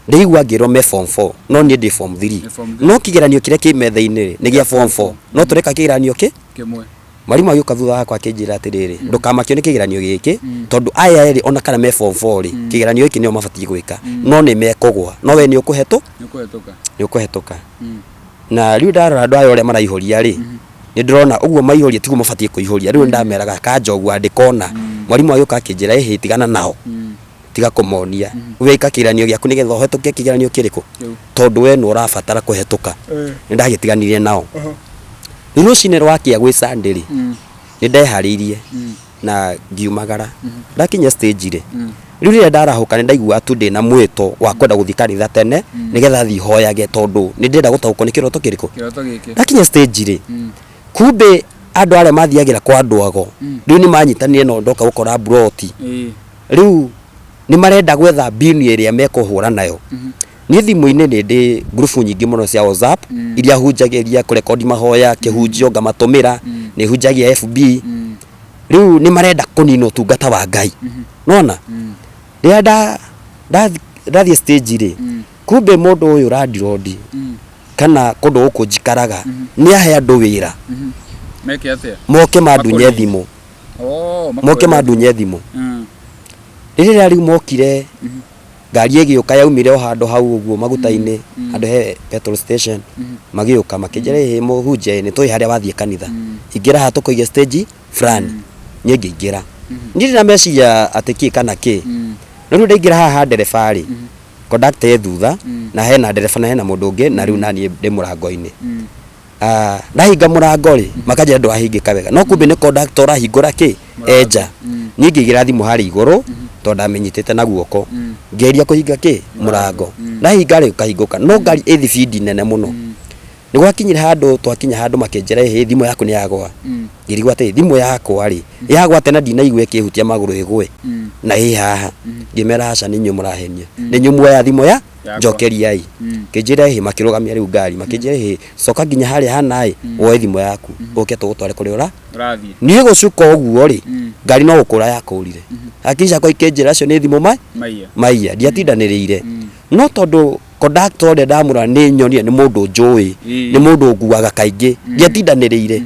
S1: ndĩraigua ngĩrwo me form 4, no niĩ ndĩ form 3.
S2: Nĩ form 3.
S1: No kĩgeranio kĩrĩa kĩ metha-inĩ rĩ, nĩ gĩa form 4. No tũreka kĩgeranio kĩ?
S2: Kĩmwe.
S1: Mwarimũ agĩũka thutha wakwa akĩnjĩra atĩrĩrĩ, ndũkamakio nĩ kĩgeranio gĩkĩ, tondũ aya erĩ ona kana me form 4 rĩ, kĩgeranio gĩkĩ nĩo mabatiĩ gwĩka, no nĩ mekũgwa, no we nĩ ũkũhetũ?
S2: Nĩ ũkũhetũka.
S1: Nĩ ũkũhetũka. Na rĩu ndarora andũ aya ũrĩa maraihũria rĩ, nĩ ndĩrona ũguo maihũria tiguo mabatiĩ kũihũria. Rĩu nĩ ndameraga kanja ũguo andĩka ũna. Mwarimũ agĩũka akĩnjĩra, ĩhĩ tigana nao, tiga kũmonia. We ĩka kĩgeranio gĩaku nĩgetha ũhetũke kĩgeranio kĩrĩkũ? Tondũ we nĩ ũrabatara kũhetũka. Nĩ ndagĩtiganire nao. Rĩu rũcinĩ rwakĩa gwĩ Sunday rĩ, nĩ ndeharĩirie na ngiumagara. Ndakinya stage rĩ, rĩu rĩrĩa ndarahũka nĩ ndaiguaga tu ndĩna mwĩto wa kwenda gũthiĩ kanitha tene nĩgetha thiĩ hoyage, tondũ nĩ ndĩrenda gũtaũkwo nĩ kĩroto kĩrĩkũ.
S2: Kĩroto gĩkĩ.
S1: Ndakinya stage rĩ, kumbĩ andũ arĩa mathiagĩra kwa andũ ago rĩu nĩ manyitanire no ndoka gũkora mburoti. Rĩu nĩ marenda gwetha mbinu ĩrĩa mekũhũra nayo. Niĩ thimũ-inĩ nĩ ndĩ ngurubu nyingĩ mũno cia WhatsApp iria hunjagĩria, kũrekondi mahoya, kĩhunjio ngamatũmĩra, nĩ hunjagia FB. Rĩu nĩ marenda kũnina ũtungata wa Ngai. Nĩwona? Rĩrĩa ndathiĩ stage rĩ, kumbe mũndũ ũyũ landlord kana kũndũ gũkũ njikaraga nĩ ahe andũ wĩra.
S2: Meke atĩa?
S1: Moke mandunye
S2: Makũnine.
S1: thimũ.
S2: Oh,
S1: Moke
S2: makũrĩre.
S1: mandunye thimũ. Rĩrĩa rĩu mokire, ngari ĩgĩũka yaumire o handũ hau ũguo maguta-inĩ, handũ he petrol station, magĩũka makĩnjĩra, ĩhĩ mũhunjia ĩ, nĩ tũĩ harĩa wathiĩ kanitha, ingĩra haha tũkũige stage fulani. Niĩ ngĩingĩra. Niĩ ndĩna meciria atĩ kĩ kana kĩ. No rĩu ndaingĩra haha ndereba rĩ, conductor e thutha na hena ndereba na hena mũndũ ũngĩ na rĩu naniĩ ndĩ mũrango-inĩ. Ah, ndahinga mũrango rĩ, makanjĩra ndũrahingĩka wega, no kumbe nĩ conductor ũrahingũra kĩ enja. Niĩ ngĩigĩra thimũ harĩa igũrũ tondũ ndamĩnyitĩte na guoko, ngĩgeria kũhinga kĩ mũrango, ndahinga rĩ ũkahingũka, no ngari ĩ thibindi nene mũno. Nĩ gwakinyire handũ twakinya handũ makĩnjĩra ĩhĩ thimũ yaku nĩ yagwa. Ngĩrigwo atĩrĩ thimũ yakwa rĩ yagwa atĩa na ndinaigua ĩkĩhutia magũrũ ĩgwe na ĩ haha. Ngĩmera aca nĩ inyuĩ mũrahenia, nĩ inyuĩ muoya thimũ ya njokeriai. Makĩnjĩra ĩhĩ makĩrũgamia rĩu ngari makĩnjĩra ĩhĩ coka nginya harĩa hana ĩ woe thimũ yaku ũke tũgũtware kũrĩa ũra
S2: Ũrathiĩ.
S1: Niĩ gũcuka ũguo rĩ ngari no gũkũra yakũrire. Hakiri ciakwa ikĩnjĩra acio nĩ thimũ
S2: Maiya.
S1: maiya ndiatindanĩrĩire. No tondũ conductor ũrĩa ndamũrora nĩ nyonire nĩ mũndũ njũĩ, nĩ mũndũ nguaga kaingĩ, ndiatindanĩrĩire.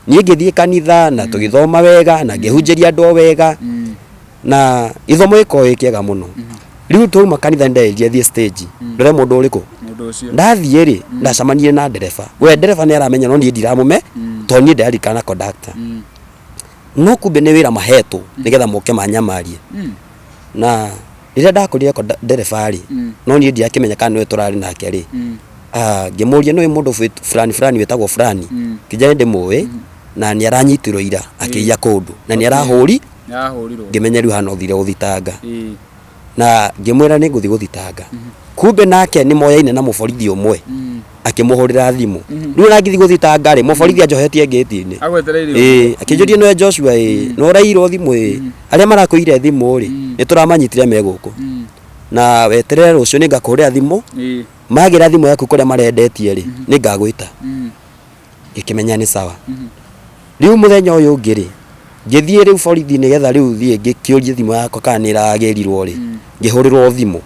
S1: Niĩ ngĩthiĩ kanitha na tũgĩthoma wega na ngĩhunjĩria andũ o wega na gĩthomo gĩkoragwo gĩ kĩega mũno. Rĩu twauma kanitha nĩ nderire thiĩ stage ndore mũndũ ũrĩkũ.
S2: Mũndũ ũcio.
S1: Ndathiĩ rĩ, ndacemanirie na ndereba. We ndereba nĩ aramenya no niĩ ndiramũme tondũ niĩ ndĩraririkana conductor. No kumbe nĩ wĩra mahetwo nĩgetha moke manyamarie. Na rĩrĩa ndakorire ndereba rĩ, no niĩ ndirakĩmenya kana nĩwe tũrarĩ nake rĩ, ah, ngĩmũria nĩũĩ mũndũ fulani fulani wĩtagwo fulani, akĩnjĩra nĩ ndĩmũĩ na nĩ aranyitirwo ira akĩiya kũndũ na nĩ arahũri,
S2: Nĩarahũrirwo.
S1: ngĩmenya rĩu haha no thire gũthitanga. Na ngĩmwĩra nĩ ngũthiĩ gũthitanga. Kumbe nake nĩ moyaine na mũborithi ũmwe akĩmũhũrĩra thimũ. Rĩu ona ngĩthiĩ gũthitanga rĩ, mũborithi anjohetie ngĩti-inĩ.
S2: Agwetereire
S1: Ĩĩ, akĩnjũria nĩwe Joshua ĩĩ, nĩ ũraiyirwo thimũ ĩĩ. Arĩa marakũiyire thimũ rĩ, nĩ tũramanyitire me gũkũ. Na weterere rũciũ nĩ ngakũhũrĩra thimũ, magĩra thimũ yaku kũrĩa marendetie rĩ, nĩ ngagwĩta. Ngĩkĩmenya nĩ sawa. Rĩu mũthenya ũyũ ũngĩ rĩ, ngĩthiĩ rĩu borithi nĩgetha rĩu thiĩ ngĩkĩũrie thimũ yakwa kana nĩ ĩragĩrirwo rĩ, ngĩhũrĩrwo thimũ.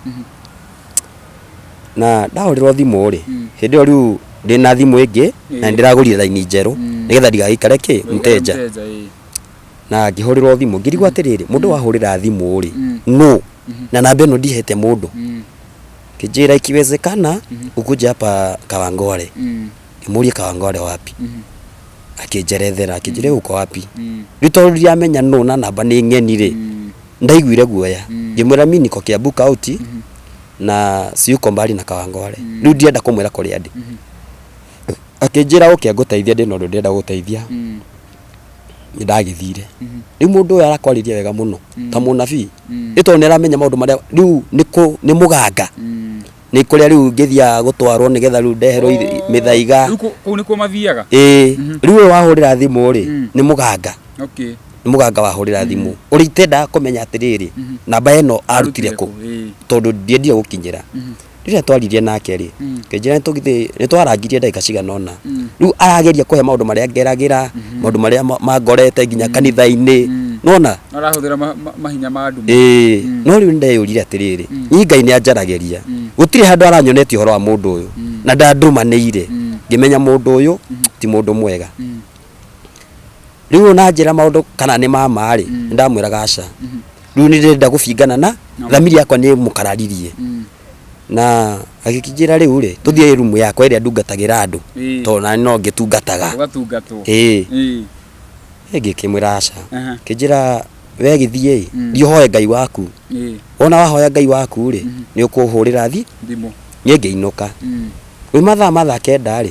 S1: Na ndahũrĩrwo thimũ rĩ, hĩndĩ ĩyo rĩu ndĩna thimũ ĩngĩ na nĩ ndĩragũrire raini njerũ nĩgetha ndigagĩikare kĩ mteja. Na ngĩhũrĩrwo thimũ ngĩrigwo atĩrĩrĩ, mũndũ ũyũ wahũrĩra thimũ rĩ, nũ? Na namba ĩno ndihete mũndũ. Akĩnjĩra ikiwezekana ukuje hapa Kawangware. Ngĩmũria Kawangware wapi? Akĩnjerethera akĩnjĩra uko wapi? Rĩu tondũ ndiramenya nũ na namba nĩ ng'eni rĩ, ndaiguire guoya. Ngĩmwĩra mi niko Kiambu County na siyuko mbali na Kawangware. Rĩu ndienda kũmwĩra kũrĩa ndĩ. Akĩnjĩra ũke ngũteithie ndĩna ũndũ ndĩrenda gũgũteithia. Nĩ ndagĩthire. Rĩu mũndũ ũyũ arakwarĩria wega mũno ta mũnabii. Nĩ tondũ nĩ aramenya maũndũ marĩa rĩu nĩ mũganga. Nĩ kũrĩa rĩu ngĩthiaga gũtwarwo nĩgetha rĩu ndeherwo mĩthaiga.
S2: Rĩu kũu nĩkuo mathiaga?
S1: Ĩĩ. Rĩu ũyũ wahũrĩra thimũ rĩ, nĩ mũganga. Nĩ mũganga wahũrĩra thimũ. Ũrĩa itendaga kũmenya atĩrĩrĩ, namba ĩno arutire kũ? Tondũ ndiendire gũkinyĩra. Rĩrĩa twaririe nake rĩ, akĩnjĩra nĩtũgĩthiĩ, nĩtwarangirie ndagĩka cigana ũna. Rĩu arageria kũhe maũndũ marĩa ngeragĩra, maũndũ marĩa mangorete nginya kanitha-inĩ. Nĩwona?
S2: Arahũthĩra mahinya ma nduma.
S1: Ĩĩ. No rĩu nĩndeyũririe atĩrĩrĩ, niĩ Ngai nĩanjaragĩria. Gũtirĩ handũ aranyonetie ũhoro wa mũndũ ũyũ, na ndandũmanĩire. Ngĩmenya mũndũ ũyũ ti mũndũ mwega. Rĩu ona anjĩra maũndũ kana nĩ ma ma rĩ, nĩndamwĩraga aca. Rĩu nĩ ndĩrenda gũbingana na thamiri yakwa nĩ ĩmũkararirie. Na agĩkĩnjĩra rĩu rĩ, tũthiĩ rumu yakwa ĩrĩa ndungatagĩra andũ, tondũ nani no ngĩtungataga.
S2: Ũgatungatwo.
S1: Ĩĩ. Ngĩkĩmwĩra aca. Akĩnjĩra we gĩthiĩ ĩ, thiĩ ũhoe Ngai waku. Wona wahoya Ngai waku rĩ, nĩ ũkũhũrĩra
S2: thimũ.
S1: Niĩ ngĩinũka. Rĩu mathaa ma thaa kenda rĩ,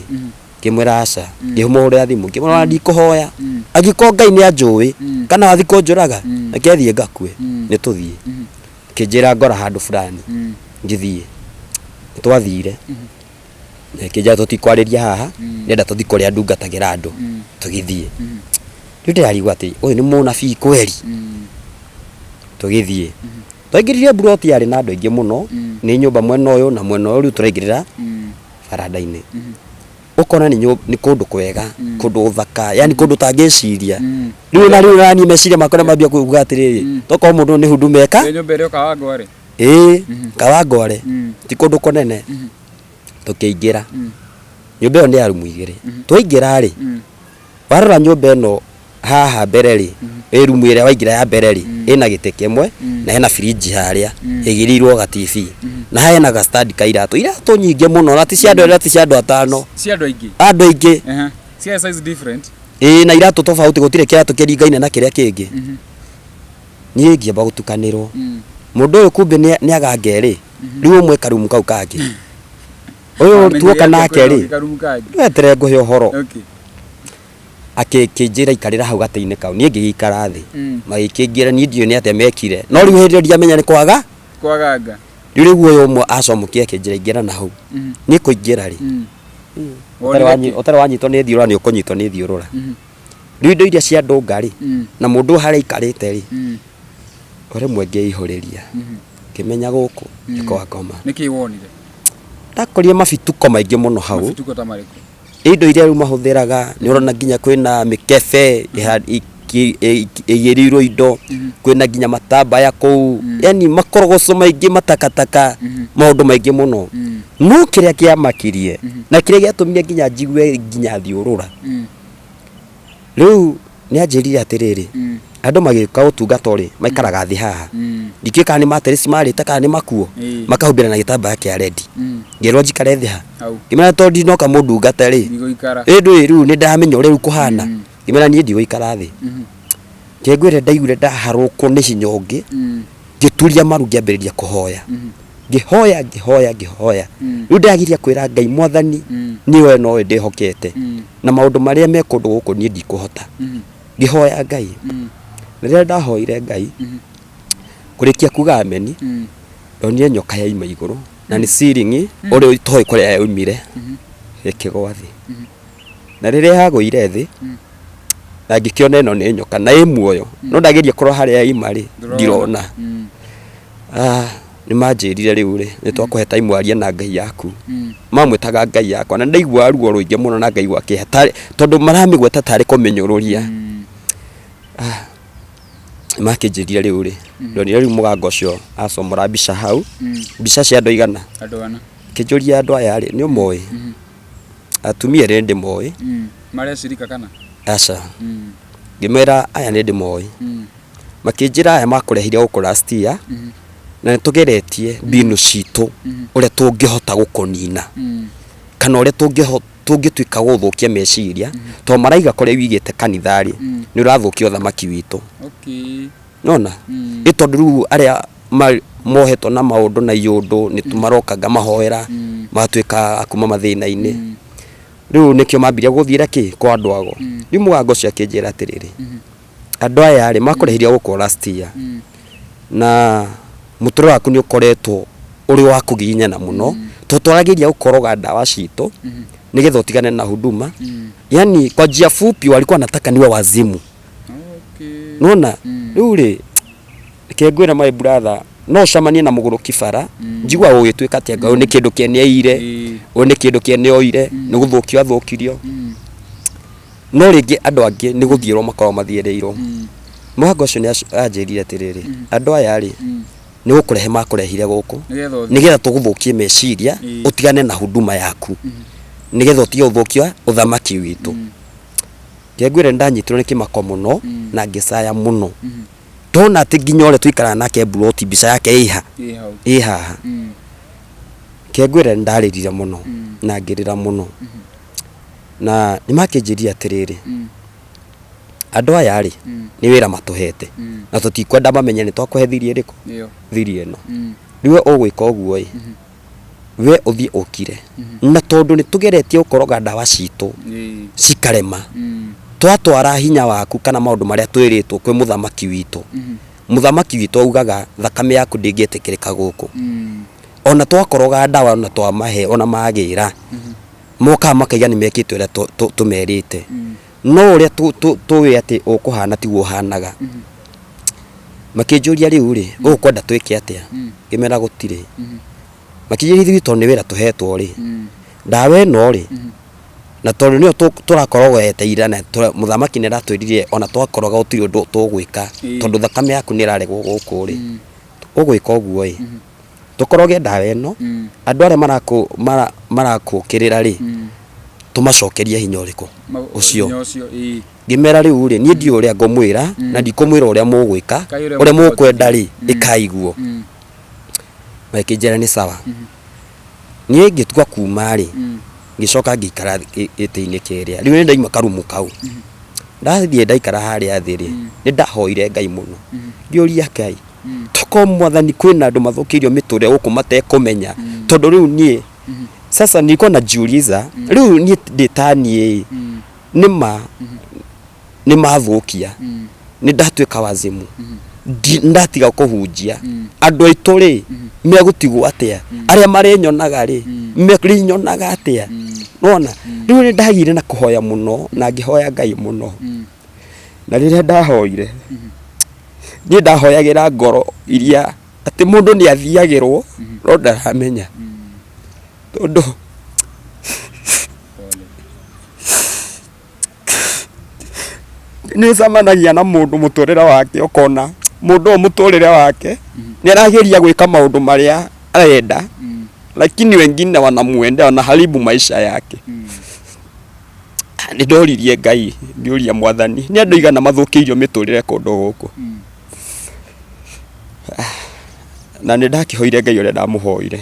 S1: ngĩmwĩra aca. Ngĩmũhũrĩra thimũ ngĩmwĩra ona ndikũhoya. Angĩkorwo Ngai nĩ anjũĩ, kana wathiĩ kũnjũraga, reke thiĩ ngakue, nĩ tũthiĩ. Akĩnjĩra ngora handũ fulani, ngĩthiĩ. Nĩ twathire, na ĩkĩnjĩra tũtikwarĩria haha, ndĩrenda tũthiĩ kũrĩa ndungatagĩra andũ, tũgĩthiĩ. Rĩu ndĩrarigwo atĩ ũyũ nĩ mũnabii kweri? Tũgĩthiĩ. Twaingĩrire mburoti yarĩ na andũ aingĩ mũno, nĩ nyũmba mwena ũyũ na mwena ũyũ, rĩu tũraingĩrĩra baranda-inĩ. Ũkona nĩ nĩ kũndũ kwega, kũndũ gũthaka, yani kũndũ ũtangĩciria. Rĩu ona rĩu naniĩ meciria makwa nĩ mambia kuga atĩrĩrĩ, tokorwo mũndũ ũyũ nĩ huduma eka.
S2: Ĩ nyũmba ĩrĩa Kawangware?
S1: Ĩĩ, Kawangware, ti kũndũ kũnene. Tũkĩingĩra, nyũmba ĩyo nĩ ya rumu igĩrĩ. Twaingĩra rĩ, Warora nyũmba ĩno haha mbere rĩ, ĩ rumu ĩrĩa waingĩra ya mbere rĩ, ĩna gĩtĩ kĩmwe na hena firinji harĩa ĩigĩrĩirwo ga TV na hena ga stand ka iratũ, iratũ nyingĩ mũno na ti cia andũ erĩ na ti cia andũ atano,
S2: Cia andũ aingĩ.
S1: andũ aingĩ.
S2: Ehe. Cia size different.
S1: Ĩĩ na iratũ tofauti gũtirĩ kĩratũ kĩringaine na kĩrĩa kĩngĩ. Niĩ ngĩamba gũtukanĩrwo. Mũndũ ũyũ kumbe nĩ agange rĩ, rĩu ũmwe karumu kau kangĩ. Ũyũ
S2: Wamenyire
S1: tuoka
S2: atĩa
S1: nake
S2: kwĩna
S1: rĩ,
S2: ũngĩ karumu kangĩ?
S1: weterere ngũhe ũhoro.
S2: Okay.
S1: Akĩnjĩra ikarĩra hau gatĩ-inĩ kau, niĩ ngĩgĩikara thĩ. Magĩkĩingĩra, niĩ ndiũĩ nĩ atĩa mekire. No rĩu hĩndĩ ĩyo ndiamenya nĩ kwaga.
S2: Kwaganga.
S1: Rĩu rĩu ũyũ ũmwe acomokire akĩnjĩra ingĩra na hau. Niĩ kũingĩra rĩ,
S2: Wonire kĩ?
S1: ũtarĩ wanyitwo nĩ thiũrũra nĩ ũkũnyitwo nĩ thiũrũra. Rĩu indo iria ciandũnga rĩ, na mũndũ ũyũ harĩa aikarĩte rĩ, o rĩmwe ngĩihũrĩria, ngĩmenya gũkũ nĩ kwa ngoma.
S2: Nĩkĩ wonire?
S1: Ndakorire mabituko maingĩ mũno hau.
S2: Mabituko ta marĩkũ?
S1: Indo iria rĩu mahũthĩraga, nĩ ũrona nginya kwĩna mĩkebe ĩigĩrĩirwo indo, kwĩna nginya matambaya kũu, yani makorogoco maingĩ, matakataka, maũndũ maingĩ mũno. No kĩrĩa kĩamakirie na kĩrĩa gĩatũmire nginya njigue nginya thiũrũra, rĩu nĩ anjĩrire atĩrĩrĩ, andũ magĩũka ũtungata rĩ, maikaraga thĩ haha. Ndikĩũĩ kana nĩ mattress marĩte kana nĩ makuo, makahumbĩra na gĩtambaya kĩa red. Ngĩrwo njikare thĩ ha? Ngĩmera tondũ ndinoka mũndungate rĩ,
S2: Ndigũikara.
S1: ĩ ndũĩ rĩu nĩ ndamenya ũrĩa rĩu kũhana. Ngĩmera niĩ ndigũikara thĩ. Reke ngwĩre ndaiguire ndaharũkwo nĩ hinya ũngĩ, ngĩturia maru ngĩambĩrĩria kũhoya. Ngĩhoya ngĩhoya ngĩhoya. Rĩu ndĩrageria kwĩra Ngai mwathani niĩ we nowe ndĩhokete. Na maũndũ marĩa me kũndũ gũkũ niĩ ndikũhota. Ngĩhoya Ngai. Na rĩrĩa ndahoire Ngai, kũrĩkia kuga ameni, ndonire nyoka yauma igũrũ na nĩ ceiling ũrĩa itoĩ kũrĩa yaumire ĩkĩgwa thĩ. Na rĩrĩa yagũire thĩ, na ngĩkĩona ĩno nĩ nyoka na ĩ muoyo, no ndageria kũrora harĩa yauma rĩ, ndirona. Ah, nĩ manjĩrire rĩu rĩ, nĩ twakũhe time warie na Ngai yaku. Mamwĩtaga Ngai yakwa na ndaiguaga ruo rũingĩ mũno na ngaigua kĩeha tarĩ tondũ maramĩgweta tarĩ kũmĩnyũrũria. Ah, makĩnjĩrire rĩu rĩ, ndonire rĩu mũganga ũcio acomora mbica hau, mbica cia andũ aigana?
S2: Andũ ana.
S1: Akĩnjũria andũ aya rĩ, nĩ ũmoĩ? Atumia erĩ nĩ ndĩmoĩ.
S2: Marĩ acirika kana?
S1: Aca. Ngĩmera aya nĩ ndĩmoĩ. Makĩnjĩra aya makũrehire gũkũ last year, na nĩ tũgeretie mbinu citũ ũrĩa tũngĩhota gũkũnina, kana ũrĩa tũngĩtuĩka gũgũthũkia meciria, tondũ maraiga kũrĩa wĩigĩte kanitha rĩ, nĩ ũrathũkia ũthamaki witũ.
S2: Okay.
S1: Nona? Ĩ tondũ rĩu arĩa mohetwo na maũndũ na iũndũ nĩ maroka ngamahoera, magatuĩka a kuma mathĩna-inĩ. Rĩu nĩkĩo mambirie gũthiĩra kĩ? Kwa andũ ago. Rĩu mũganga ũcio akĩnjĩra atĩrĩrĩ, andũ aya rĩ, makũrehire gũkũ last year, na mũtũrĩre waku nĩ ũkoretwo ũrĩ wa kũgiginyana mũno, tondũ twarageria gũkoroga ndawa citũ, nĩgetha ũtigane na huduma. Yani kwa njia fupi walikuwa wanataka niwe wazimu.
S2: Okay.
S1: Nona? Rĩu rĩ, reke ngwĩre my brother, no ũcemanie na mũgũrũki bara, njiguaga gũgĩtuĩka atĩ anga ũyũ nĩ kĩndũ kĩene aiyire, ũyũ nĩ kĩndũ kĩene oire, nĩ gũthũkio athũkirio. No rĩngĩ andũ angĩ nĩ gũthiĩrwo makoragwo mathiĩrĩirwo. Mũhanga ũcio nĩ anjĩrire atĩrĩrĩ, andũ aya rĩ, nĩ gũkũrehe makũrehire gũkũ,
S2: Nĩgetha ũthiĩ.
S1: nĩgetha tũgũthũkie meciria, ũtigane na huduma yaku, nĩgetha ũtige gũthũkia ũthamaki witũ. Reke ngwĩre nĩ ndanyitirwo nĩ kĩmako mũno na ngĩcaya mũno. Ndona atĩ nginya ũrĩa tũikaraga nake mburoti mbica yake ĩ ha?
S2: Ĩ hau.
S1: Ĩ haha. Reke ngwĩre nĩ ndarĩrire mũno na ngĩrĩra mũno. Na nĩ makĩnjĩrire atĩrĩrĩ, andũ aya rĩ, nĩ wĩra matũhete na tũtikwenda mamenye nĩ twakũhe thiri ĩrĩkũ? Thiri ĩno. Rĩu we ũgwĩka ũguo ĩ, we ũthiĩ ũkire. Na tondũ nĩ tũgeretie gũkoroga ndawa citũ cikarema, twatwara hinya waku kana maũndũ marĩa twĩrĩtwo kwĩ mũthamaki witũ, mũthamaki witũ augaga thakame yaku ndĩngĩtĩkĩrĩka gũkũ. Ona twakoroga ndawa ona twamahe ona magĩra, mokaga makaiga nĩ mekĩte ũrĩa tũmerĩte. No ũrĩa tũĩ atĩ ũkũhana tiguo ũhanaga. Makĩnjũria rĩu rĩ, ũkwenda twĩke atĩa? Ngĩmera gũtirĩ. Makĩnjũria ithuĩ tondũ nĩ wĩra tũhetwo rĩ, ndawa ĩno rĩ, na tondũ nĩyo tũrakorogete ira na mũthamaki nĩ aratwĩrire ona twakoroga gũtirĩ ũndũ tũgwĩka tondũ thakame yaku nĩ ĩraregwo gũkũ rĩ, ũgwĩka ũguo ĩ, tũkoroge ndawa ĩno, andũ arĩa marakũũkĩrĩra rĩ, tũmacokerie hinya ũrĩkũ? Ũcio.
S2: Hinya ũcio, ĩĩ.
S1: Ngĩmera rĩu rĩ, niĩ ndiũĩ ũrĩa ngũmwĩra, na ndikũmwĩra ũrĩa mũgwĩka,
S2: Ĩkai ũrĩa
S1: ũrĩa mũkwenda rĩ,
S2: mũkũhotithio.
S1: ĩkai guo. Magĩkĩnjĩra nĩ sawa. Niĩ ngĩtua kuma rĩ, ngĩcoka ngĩikara gĩtĩ-inĩ kĩrĩa. Rĩu nĩ ndaima karumu kau. Ndathiĩ ndaikara harĩa thĩ rĩ, nĩ ndahoire Ngai mũno. Ngĩũria Ngai, Tokorwo Mwathani kwĩna andũ mathũkĩirio mĩtũrĩre gũkũ matekũmenya, tondũ rĩu niĩ sasa nilikuwa najiuliza, rĩu niĩ ndĩ ta niĩ nĩma nĩ mathũkia, nĩ ndatuĩka wazimu, ndatiga kũhunjia, andũ aitũ rĩ megũtigwo atĩa? Arĩa marĩnyonaga rĩ merĩnyonaga atĩa? Nona rĩu nĩ ndagĩire na kũhoya mũno na ngĩhoya Ngai mũno, na rĩrĩa ndahoire niĩ ndahoyagĩra ngoro iria atĩ mũndũ nĩ athiagĩrwo no ndaramenya, tondũ nĩ ũcemanagia na mũndũ mũtũrĩre wake ũkona mũndũ ũyũ mũtũrĩre wake nĩ arageria gwĩka maũndũ marĩa arenda, lakini wengine wanamuendea wanaharibu maisha yake. Nĩ ndoririe Ngai ngĩũria Mwathani, nĩ andũ aigana mathũkĩirio mĩtũrĩre kũndũ gũkũ? Na nĩ ndakĩhoire Ngai ũrĩa ndamũhoire,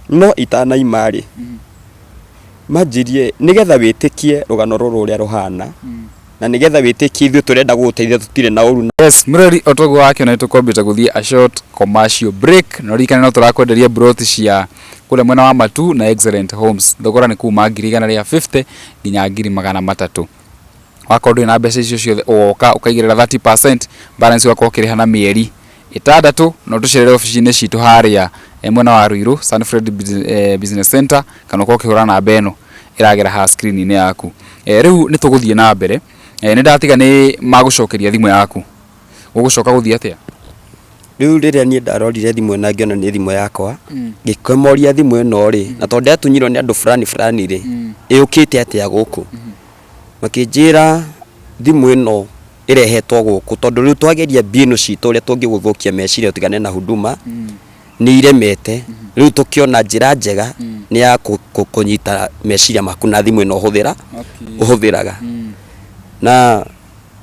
S1: no itanaima rĩ, manjĩrie nĩgetha wĩtĩkie rũgano rũrũ ũrĩa rũhana, na nĩgetha wĩtĩkie ithuĩ tũrenda gũgũteithia tũtirĩ na ũru.
S2: Yes, mũrori o toguo wakĩona nĩ tũkwambĩte gũthiĩ a short commercial break, na ũririkane no tũrakwenderia broti cia kũrĩa mwena wa Matu na Excellent Homes. Thogora nĩ kuma 150,000 nginya 300,000. Wakorwo ndũrĩ na mbeca icio ciothe, ũgoka ũkaigĩrĩra 30%, balance ũgakorwo ũkĩrĩha na mĩeri 6, na ũtũcerere obici-inĩ citũ harĩa mwena wa Ruiru, Sunfred Business Center, kana ũkorwo ũkĩhũra namba ĩno ĩragera haha screen-inĩ yaku. Rĩu nĩ tũgũthiĩ na mbere, nĩ ndatiga nĩ magũcokeria thimũ yaku, ũgũcoka gũthiĩ atĩa?
S1: Rĩu rĩrĩa niĩ ndarorire thimũ ĩno na ngĩona nĩ thimũ yakwa, ngĩkĩmoria thimũ ĩno rĩ, na tondũ ndĩratunyirwo nĩ andũ fulani fulani rĩ, ĩũkĩte atĩa gũkũ? Makĩnjĩra thimũ ĩno ĩrehetwo gũkũ tondũ rĩu twageria mbinu citũ ũrĩa tũngĩgũthũkia meciria ũtigane na huduma nĩ iremete. Rĩu tũkĩona njĩra njega nĩ ya kũnyita meciria maku na thimũ ĩno ũhũthĩra ũhũthĩraga. Na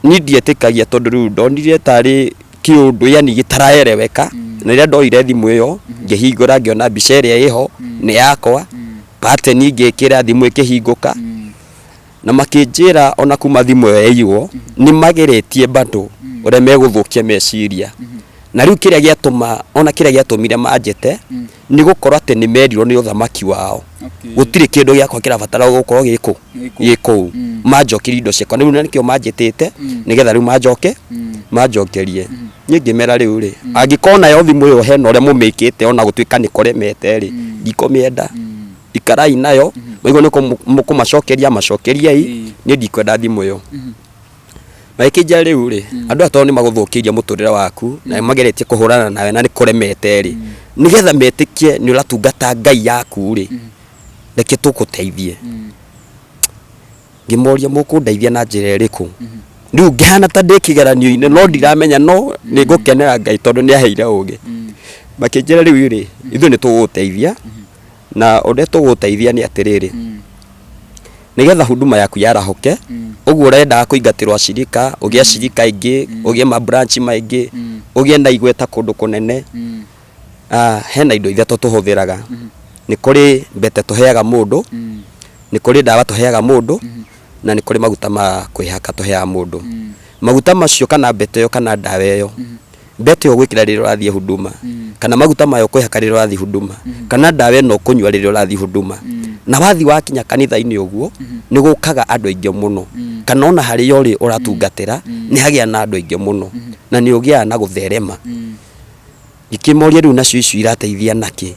S1: niĩ ndietĩkagia tondũ rĩu ndonire tarĩ kĩũndũ yani gĩtaraereweka. Na rĩrĩa ndoire thimũ ĩyo ngĩhingũra ngĩona mbica ĩrĩa ĩho nĩ yakwa, pattern ngĩkĩra thimũ ĩkĩhingũka. Na makĩnjĩra ona kuma thimũ ĩyo yaiywo nĩ mageretie bado ũrĩa megũthũkia meciria. Na rĩu kĩrĩa gĩatũma ona kĩrĩa gĩatũmire manjĩte nĩ gũkorwo atĩ nĩ merirwo nĩ ũthamaki wao gũtirĩ kĩndũ gĩakwa kĩrabatara gũkorwo gĩkũ gĩ kũu, manjokerie indo ciakwa. Rĩu na nĩkĩo manjĩtĩte nĩgetha rĩu manjoke manjokerie. Niĩ ngĩmera rĩu rĩ, angĩkorwo nayo thimũ ĩyo hena ũrĩa mũmĩkĩte ona gũtuĩka nĩ kũremete rĩ, ndikũmĩenda, ikarai nayo. Maigua nĩ mũkũmacokeria, macokeriei, niĩ ndikwenda thimũ ĩyo. Magĩkĩnjĩra rĩu rĩ, andũ aya tondũ nĩ magũthũkĩirie mũtũrĩre waku na nĩ mageretie kũhũrana nawe na nĩ kũremete rĩ, nĩgetha metĩkie nĩ ũratungata Ngai yaku rĩ, reke tũgũteithie. Ngĩmoria mũkũndeithia na njĩra ĩrĩkũ? Rĩu ngĩhana ta ndĩ kĩgeranio-inĩ no ndiramenya, no nĩ ngũkenera Ngai tondũ nĩ aheire ũgĩ. Makĩnjĩra rĩu rĩ, ithuĩ nĩ tũgũgũteithia, na ũrĩa tũgũgũteithia nĩ atĩrĩrĩ, nĩgetha huduma yaku yarahũke, ũguo ũrendaga kũingatĩrwo acirika, ũgĩe acirika aingĩ, ũgĩe ma branch maingĩ, ũgĩe na igweta kũndũ kũnene, hena indo ithatũ tũhũthĩraga. Nĩ kũrĩ mbete tũheaga mũndũ, nĩ kũrĩ ndawa tũheaga mũndũ, na nĩ kũrĩ maguta ma kwĩhaka tũheaga mũndũ. Maguta macio kana mbete ĩyo kana ndawa ĩyo, mbete ĩyo ũgwĩkĩra rĩrĩa ũrathiĩ huduma, kana maguta maya ũkwĩhaka rĩrĩa ũrathiĩ huduma, kana ndawa ĩno ũkũnyua rĩrĩa ũrathiĩ huduma. Na wathiĩ wakinya kanitha-inĩ ũguo, nĩ gũkaga andũ aingĩ mũno, kana ona harĩa ũrĩ ũratungatĩra, nĩ hagĩa na andũ aingĩ mũno, na nĩ ũgĩaga na gũtherema. Ngĩkĩmoria rĩu nacio icio irateithia nakĩ?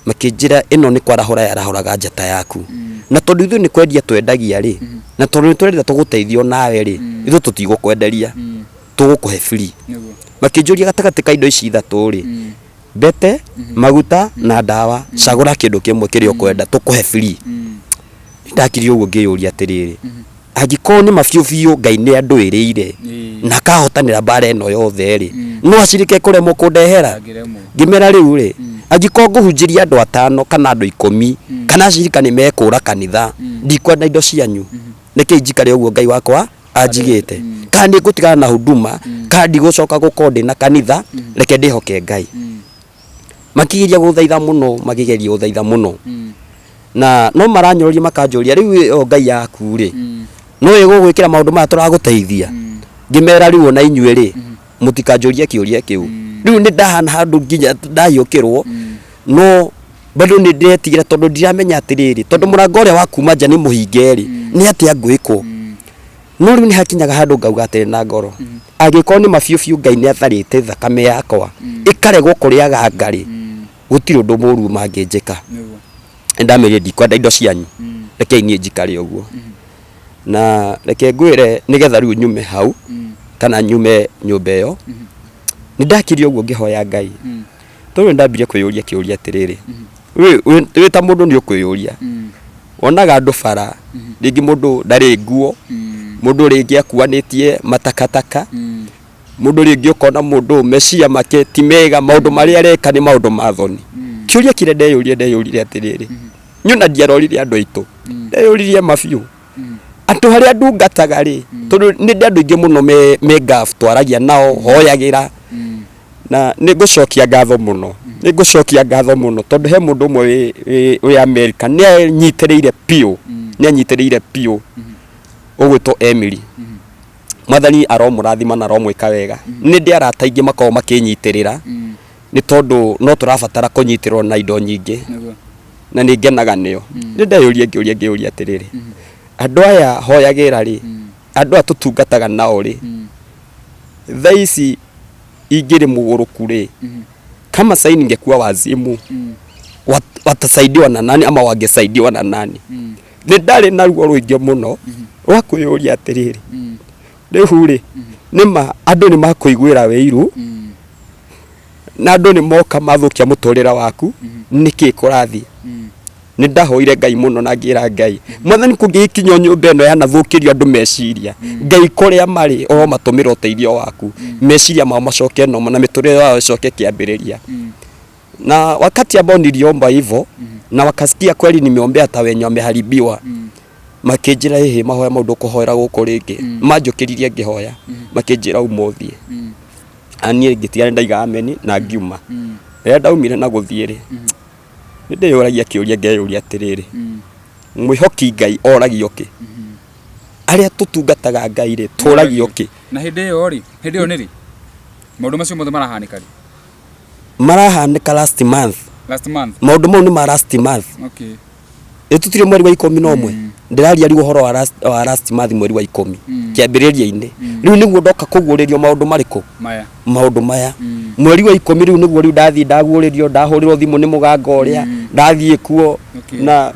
S1: Makĩnjĩra ĩno nĩ kwarahũra yarahũraga njata yaku. Na tondũ ithuĩ nĩ kwendia twendagia rĩ, na tondũ nĩ tũrenda tũgũteithie onawe rĩ, ithuĩ tũtigũkwenderia, tũgũkũhe free. Makĩnjũria gatagatĩ ka indo ici ithatũ rĩ, mbete, maguta na ndawa, cagũra kĩndũ kĩmwe kĩrĩa ũkwenda tũkũhe free. Ndakirire ũguo ngĩyũria atĩrĩrĩ, angĩkorwo nĩ ma biũ biũ Ngai nĩ andũĩrĩire na akahotanĩra mbara ĩno yothe rĩ, no acirike kũremwo kũndehera? Ngĩmera rĩu rĩ, angĩkorwo ngũhunjĩria andũ atano kana andũ 10 kana acirika nĩ mekũra kanitha, ndikwenda indo cianyu, nĩkĩ njikare ũguo Ngai wakwa anjigĩte? Kana nĩ ngũtigana na huduma, kana ndigũcoka gũkorwo ndĩna kanitha, reke ndĩhoke Ngai. Makĩgeria gũthaitha mũno, makĩgeria gũthaitha mũno, na no maranyũrũria makanjũria rĩu ĩyo Ngai yaku rĩ, no ĩgũgwĩkĩra maũndũ maya tũragũteithia? Ngĩmera rĩu ona inyuĩ rĩ, mũtikanjũrie kĩũria kĩu. Rĩu nĩ ndahana handũ nginya ndahiũkĩrwo, no bado nĩ ndĩretigĩra tondũ ndiramenya atĩrĩrĩ, tondũ mũrango ũrĩa wa kuma nja nĩ mũhinge rĩ, nĩ atĩa ngwĩkwo? No rĩu nĩ hakinyaga handũ ngauga atĩrĩ na ngoro, angĩkorwo nĩ ma biũ biũ Ngai nĩ atharĩte thakame yakwa ĩkaregwo kũrĩa ganga rĩ, gũtirĩ ũndũ mũru mangĩnjĩka. Nĩ ndamerire ndikwenda indo cianyu, rekei niĩ njikare ũguo. Na reke ngwĩre nĩgetha rĩu nyume hau kana nyume nyũmba ĩyo, nĩ ndakire ũguo ngĩhoya Ngai. Tondũ nĩ ndambirie kwĩyũria kĩũria atĩrĩrĩ, wĩ ta mũndũ nĩ ũkwĩyũria, wonaga andũ bara, rĩngĩ mũndũ ndarĩ nguo, mũndũ rĩngĩ akuanĩtie matakataka, mũndũ rĩngĩ ũkona mũndũ meciria make ti mega, maũndũ marĩa areka nĩ maũndũ ma thoni. Kĩũria kĩrĩa ndeyũririe ndeyũririe atĩrĩrĩ, niĩ ona ndiarorire andũ aitũ, ndeyũririe ma biũ, andũ arĩa ndungataga rĩ, tondũ nĩ ndĩ andũ aingĩ mũno me Gulf twaragia nao, hoyagĩra, na nĩ ngũcokia ngatho mũno, nĩ ngũcokia ngatho mũno tondũ he mũndũ ũmwe wĩ America nĩ anyitĩrĩire biũ, nĩ anyitĩrĩire biũ, ũgwĩtwo Emily. Mwathani aromũrathima na aromwĩka wega. Nĩ ndĩ arata aingĩ makoragwo makĩnyitĩrĩra, nĩ tondũ no tũrabatara kũnyitĩrĩrwo na indo nyingĩ, na nĩ ngenaga nĩo. Nĩ ndeyũria ngĩũria ngĩũria atĩrĩrĩ, andũ aya hoyagĩra rĩ, andũ aya tũtungataga nao rĩ, thaa ici ingĩrĩ mũgũrũku rĩ, kama sai ningekuwa wazimu, watasaidiwa na nani ama wangesaidiwa na nani? Nĩ ndarĩ na ruo rũingĩ mũno rwa kwĩyũria atĩrĩrĩ, rĩu rĩ, nĩma andũ nĩ makũiguĩra wĩiru, na andũ nĩ moka mathũkia mũtũrĩre waku, nĩkĩ kũrathiĩ? Nĩ ndahoire Ngai mũno na ngĩra Ngai, Mwathani, kũngĩgĩkinya nyũmba ĩno yanathũkĩrio andũ meciria, Ngai kũrĩa marĩ ũromatũmĩra ũteithio waku, meciria mao macoke noma na mĩtũrĩre yao ĩcoke kĩambĩrĩria. Na wakati ambao niliomba hivyo na wakasikia kweli nimeombea hata wenye wameharibiwa, makĩnjĩra, ĩhĩ, mahoya mau ndũkũhoera gũkũ rĩngĩ. Manjũkĩririe ngĩhoya, makĩnjĩra uma ũthiĩ. Na niĩ ngĩtiga nĩ ndaiga ameni na ngiuma. Rĩrĩa ndaumire na gũthiĩ rĩ, nĩ ndĩyũragia kĩũria ngeyũria atĩrĩrĩ, mwĩhoki Ngai oragio kĩ? Arĩa tũtungataga Ngai rĩ, tũragio kĩ?
S2: Na hĩndĩ ĩyo rĩ, hĩndĩ ĩyo nĩ rĩ maũndũ macio mothe marahanĩka rĩ?
S1: Marahanĩka last month.
S2: Last month.
S1: Maũndũ mau nĩ ma last month. Ĩ tũtirĩ mweri wa 11? Ndĩraria rĩu ũhoro wa last month, mweri wa 10 kĩambĩrĩria-inĩ. Rĩu nĩguo ndoka kũguũrĩrio maũndũ marĩkũ?
S2: Maya.
S1: Maũndũ maya mweri wa 10 rĩu nĩguo rĩu ndathiĩ ndaguũrĩrio, ndahũrĩrwo thimũ nĩ mũganga ũrĩa ndathiĩ kuo. Na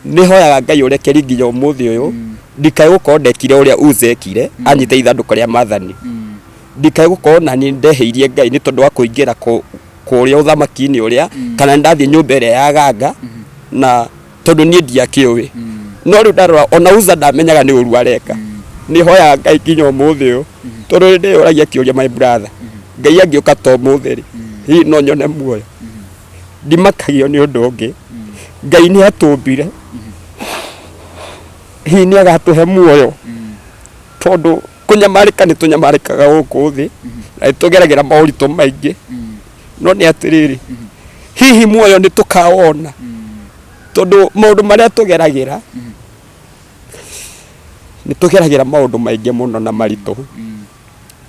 S1: nĩ hoyaga Ngai ũrekeri nginya ũmũthĩ ũyũ, ndikae gũkorwo ndekire ũrĩa Uza ekire anyita ithandũkũ rĩa mathani, ndikae gũkorwo na niĩ ndehĩirie Ngai nĩ tondũ wa kũingĩra kũrĩa ũthamaki-inĩ ũrĩa, kana nĩ ndathiĩ nyũmba ĩrĩa ya ganga, na tondũ niĩ ndiakĩũĩ. No rĩu ndarora ona Uza ndamenyaga nĩ ũru areka. Nĩ hoyaga Ngai nginya ũmũthĩ ũyũ, tondũ nĩ ndĩyũragia kĩũria, my brother, Ngai angĩũka ta ũmũthĩ rĩ, hihi no nyone muoyo? Ndimakagio nĩ ũndũ ũngĩ. Ngai nĩ atũmbire, hihi nĩ agatũhe muoyo? Tondũ kũnyamarĩka nĩ tũnyamarĩkaga gũkũ thĩ na nĩ tũgeragĩra moritũ maingĩ, no nĩ atĩrĩrĩ, hihi muoyo nĩ tũkawona? Tondũ maũndũ marĩa tũgeragĩra, nĩ tũgeragĩra maũndũ maingĩ mũno na maritũ.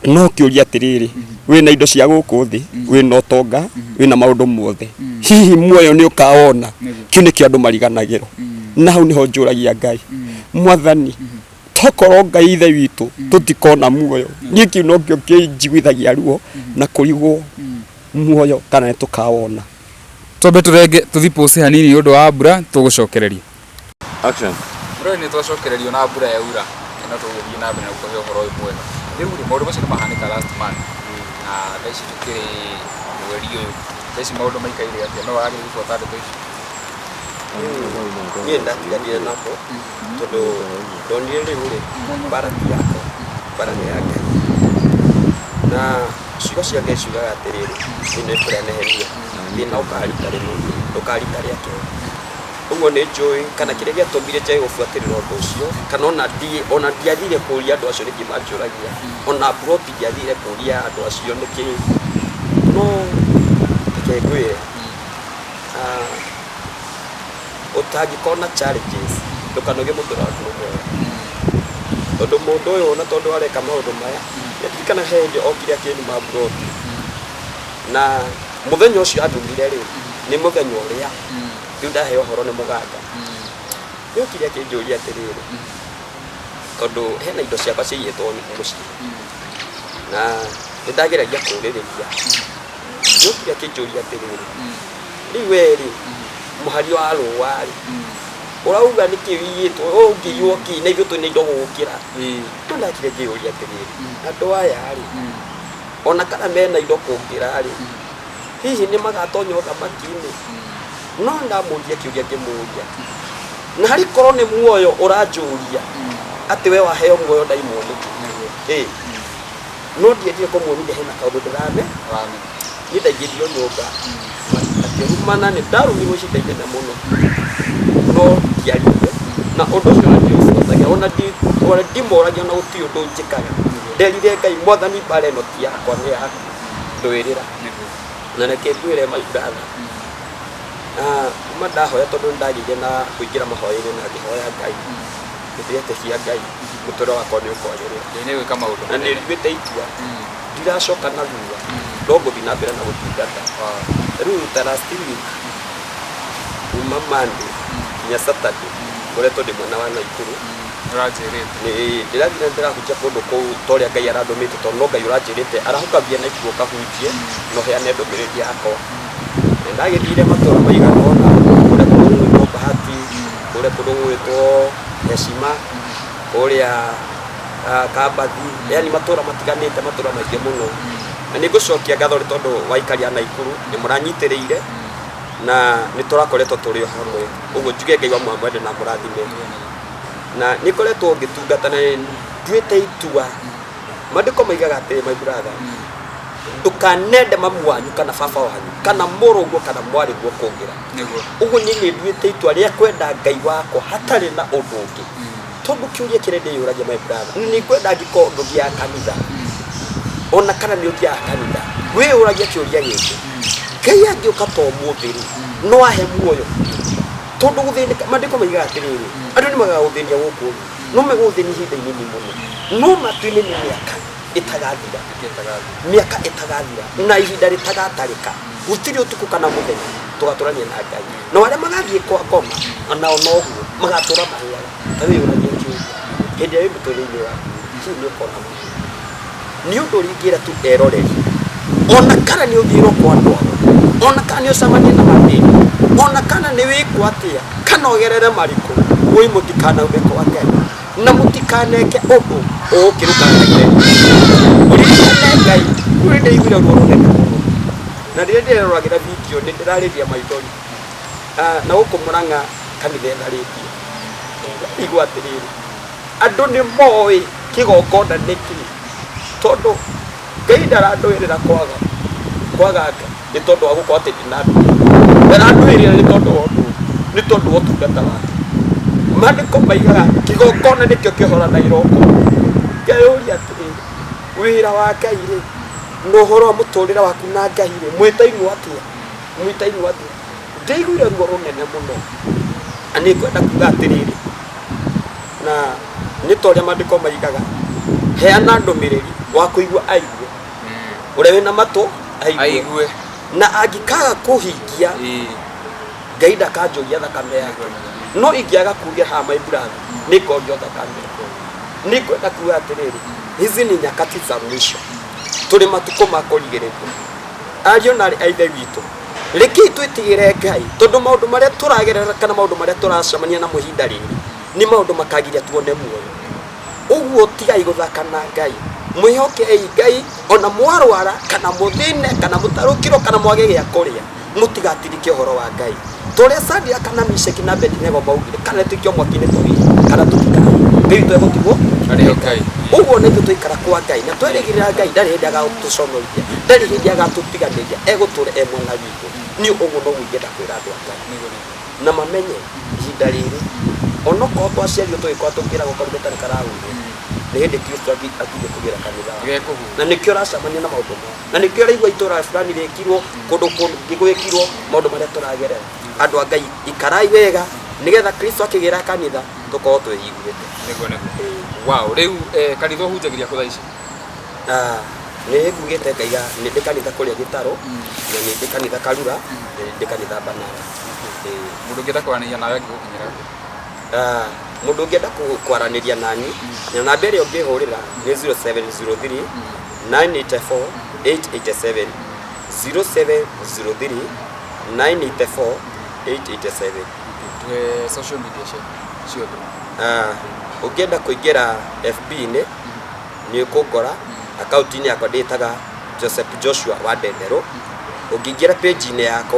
S1: No kĩũria atĩrĩrĩ, wĩna indo cia gũkũ thĩ, wĩna ũtonga, wĩna maũndũ mothe, hihi muoyo nĩ ũkawona? Kĩu nĩkĩo andũ mariganagĩrwo. Na hau nĩho njũragia Ngai, Mwathani, tokorwo Ngai ithe witũ tũtikona muoyo? Niĩ kĩu nokĩo kĩnjiguithagia ruo na kũrigwo muoyo kana nĩ tũkawona.
S2: Twambe tũrenge tũthi pause hanini nĩ ũndũ wa mbura, tũgũcokereria.
S3: Action.
S2: Rĩu nĩ twacokererio na mbura yaura, no tũgũthiĩ na mbere na gũkũhe ũhoro ũyũ mwega. Rĩu rĩ, maũndũ macio nĩ mahanĩka last month, na thaa ici tũkĩrĩ mweri ũyũ. Thaa ici maũndũ maikaire atĩa? No wagĩrĩire gũbuata ndeto ici?
S1: Niĩ ndatiganire namo tondũ ndonire rĩu rĩ, mbara ti yakwa, mbara nĩ ya Ngai. Na ciugo cia Ngai ciugaga atĩrĩrĩ, thĩinĩ wa ibuku rĩa Nehemia, thĩna ũkaga rita rĩmwe, ndũkaga rita rĩa kerĩ. Ũguo nĩ njũĩ kana kĩrĩa gĩatũmire njage gũbuatĩrĩra ũndũ ũcio, kana ona ndi ona ndiathire kũria andũ acio nĩkĩ manjũragia, ona mburoti ndiathire kũria andũ acio nĩkĩ. No reke ngwĩre, ũtangĩkorwo na challenges, ndũkanoge mũtũrĩre waku nĩ mwega. Tondũ mũndũ ũyũ ona tondũ areka maũndũ maya, ndirikana he hĩndĩ okire akĩnuma mburoti. Na mũthenya ũcio andumire rĩ, nĩ mũthenya ũrĩa rĩu ndaheo ũhoro nĩ mũganga. Nĩokire akĩnjũria atĩrĩrĩ, tondũ hena indo ciakwa ciaiyĩtwo mũciĩ na nĩ ndageragia kũũrĩrĩria. Nĩokire akĩnjũria atĩrĩrĩ, rĩu we rĩ, mũhari wa rũa rĩ, ũrauga nĩkĩ wĩiyĩtwo, ũũ ũngĩiywo kĩ na ithuĩ twĩna indo gũgũkĩra. Rĩu ndakire ngĩyũria atĩrĩrĩ, andũ aya rĩ, ona kana mena indo kũngĩra rĩ, hihi nĩ magatonya ũthamaki-inĩ? No ndamũria kĩũria ngĩmũria, na harĩ korwo nĩ muoyo ũranjũria atĩ we waheo muoyo ndaimwo nĩkĩ? Ĩ, no ndiendire kũmuonithia hena kaũndũ ndĩrame. Niĩ ndaingĩrio nyũmba akĩrumana, nĩ ndarumirwo ihinda inene mũno, no ndiaririe na ũndũ ũcio wandiũcotagia ona ona ndimoragia ona gũtirĩ ũndũ njĩkaga. Nderire Ngai, Mwathani, mbara ĩno ti yakwa, nĩ yaku, ndũĩrĩra. Na reke ngwĩre, my brother, kuma ndahoya, tondũ nĩ ndagĩire na kũingĩra mahoya-inĩ na ngĩhoya Ngai, nĩndĩretĩkia Ngai mũtũrĩre wakwa nĩ ũkwagĩrĩra.
S2: Ngai nĩ egwĩka maũndũ
S1: na nĩ nduĩte itua ndiracoka na thutha, no ngũthiĩ na mbere na gũtungata. Rĩu ta last week, kuma Monday nginya Saturday, ngoretwo ndĩ mwena wa Naikuru.
S2: Ũranjĩrĩte.
S1: Nĩ ndĩrathiĩ na ndĩrahunjia kũndũ kũu ta ũrĩa Ngai arandũmĩte, tondũ no Ngai ũranjĩrĩte arahũka thiĩ Naikuru ũkahunjie na ũheane ndũmĩrĩri yakwa. Na ndagĩthire matũra maigana ũna, kũrĩa kũndũ gũgwĩtwo Bahati, kũrĩa kũndũ gũgwĩtwo Heshima, kũrĩa Kambathi, yani matũra matiganĩte, matũra maingĩ mũno. Na nĩ ngũcokia ngatho nĩ tondũ wa aikari a Naikuru nĩ mũranyitĩrĩire na nĩ tũrakoretwo tũrĩ o hamwe. Ũguo njuge Ngai wa Muhammad na amũrathime. Na nĩ ngoretwo ngĩtungata na nduĩte itua. Maandĩko maigaga atĩrĩ, my brother, ndũkanende mamu wanyu kana baba wanyu kana mũrũguo kana mwarĩguo kũngĩra. Ũguo niĩ nĩ nduĩte itua rĩa kwenda Ngai wakwa hatarĩ na ũndũ ũngĩ. Tondũ kĩũria kĩrĩa ndĩyũragia, my brother, nĩ ngwenda angĩkorwo ndũthiaga kanitha, ona kana nĩ ũthiaga kanitha, wĩyũragia kĩũria gĩkĩ, Ngai angĩũka ta ũmũthĩ rĩ, no ahe muoyo? Tondũ gũthĩnĩka, maandĩko maigaga atĩrĩrĩ, andũ nĩ magagũthĩnia gũkũ thĩ, no megũgũthĩnia ihinda inini mũno, no matu-inĩ nĩ mĩaka ĩtagathira, mĩaka ĩtagathira na ihinda rĩtagatarĩka. Gũtirĩ ũtukũ kana mũthenya, tũgatũrania na Ngai. Nao arĩa magathiĩ kwa ngoma onao noguo magatũra mahĩaga. Ta wĩyũragie kĩũria, hĩndĩ ĩrĩa wĩ mũtũrĩre-inĩ waku, hihi nĩ ũkona muoyo? Nĩ ũndũ ũrĩa ingĩra tu eroreri, ona kana nĩ ũthiĩrwo kwa andũ ago, ona kana nĩ ũcemanie na mathĩna, ona kana nĩ wĩkwo atĩa, kana ũgerere marĩkũ, woi mũtikanaume kwa Ngai na mũtikaneke ũndũ ũgũkĩrũkana na ithe. Ũririkane Ngai. Rĩu nĩ ndĩraiguire ruo rũnene mũno, na rĩrĩa ndĩreroragĩra video nĩ ndĩrarĩria maithori. Na gũkũ Mũrang'a kanitha ĩtharĩtio. Igua atĩrĩrĩ, andũ nĩ moĩ kĩgongona nĩ kĩ, tondũ Ngai ndarandũĩrĩra kwaga kwaga Ngai nĩ tondũ wa gũkorwo atĩ ndĩ na mbia, ndarandũĩrĩra nĩ tondũ wa ũndũ ũngĩ, nĩ tondũ wa ũtungata wake. Maandĩko maigaga kĩgongona nĩkĩo kĩhoranagĩra ũkũrũ. Ngeyũria atĩrĩrĩ, wĩra wa Ngai rĩ, na ũhoro wa mũtũrĩre waku na Ngai rĩ, mwĩtainwo atĩa? Mwĩtainwo atĩa? Ndaiguire ruo rũnene mũno, na nĩ ngwenda kuga atĩrĩrĩ, na nĩ ta ũrĩa maandĩko maigaga, heana ndũmĩrĩri, wa kũigua aigue, ũrĩa wĩna matũ aigue,
S2: Aigue.
S1: Na angĩkaga kũhingia, Ngai ndakanjũria thakame yake, no ingĩaga kuria haha, my brother, nĩ ngorio thakame. Nĩ ngwenda kuga atĩrĩrĩ, hizi ni nyakati za mwisho, tũrĩ matukũ ma kũrigĩrĩria. Ariũ na aarĩ a Ithe witũ, rekei twĩtigĩre Ngai, tondũ maũndũ marĩa tũragerera kana maũndũ marĩa tũracemania namo ihinda rĩrĩ nĩ maũndũ makagiria tuone muoyo. Ũguo tigai gũthaka na Ngai, mwĩhokei Ngai ona mwarwara kana mũthĩne kana mũtarũkĩrwo kana mwage gĩa kũrĩa, mũtigatirike ũhoro wa Ngai. Ta ũrĩa Sadiraka na Mishaki na Abedinego maugire, kana nĩtũikio mwaki-inĩ tũhĩe kana tũtikahĩe, Ngai witũ egũtigwo
S2: Arĩ o Ngai.
S1: Ũguo na ithuĩ twaikara kwa Ngai na twerĩgĩrĩra Ngai, ndarĩ hĩndĩ agatũconorithia, ndarĩ hĩndĩ agatũtiganĩria, egũtũra e mwena witũ. Niĩ ũguo noguo ingĩenda kwĩra andũ a Ngai na mamenye ihinda rĩrĩ, onokorwo twaciarirwo tũgĩkorwo tũkĩragwo karumbeta nĩ karahuhwo, nĩ hĩndĩ Kristo angirie kũgĩra kanitha wake.
S2: Gekũhuhwo.
S1: Na nĩkĩo ũracemania na maũndũ maya, na nĩkĩo ũraigua itũra fulani rĩkirwo kũndũ kũngĩ gwĩkirwo maũndũ marĩa tũragerera. Andũ a Ngai, ikarai wega nĩgetha Kristo akĩgĩra kanitha tũkorwo twĩiguĩte.
S2: Nĩguo nĩguo. Wow, rĩu kanitha ũhunjagĩria kũ thaa ici?
S1: Ah, Nĩ ngugĩte ngaiga nĩ ndĩ kanitha kũrĩa Gĩtarũ, na nĩ ndĩ kanitha Karura, na nĩ ndĩ kanitha Banara. Ĩĩ.
S2: Mũndũ ũngĩenda kwaranĩria nawe angĩgũkinyĩra kũ?
S1: Ah, mũndũ ũngĩenda kwaranĩria nani na namba ĩrĩa ũngĩhũrĩra nĩ 0703 984 887, 0703 984 887.
S2: Tuhe social media ciothe.
S1: Ah, ũngĩenda kũingĩra FB-inĩ nĩ ũkũngora akaunti-inĩ yakwa ndĩtaga Joseph Joshua wa Ndenderũ. Ũngĩingĩra page-inĩ yakwa.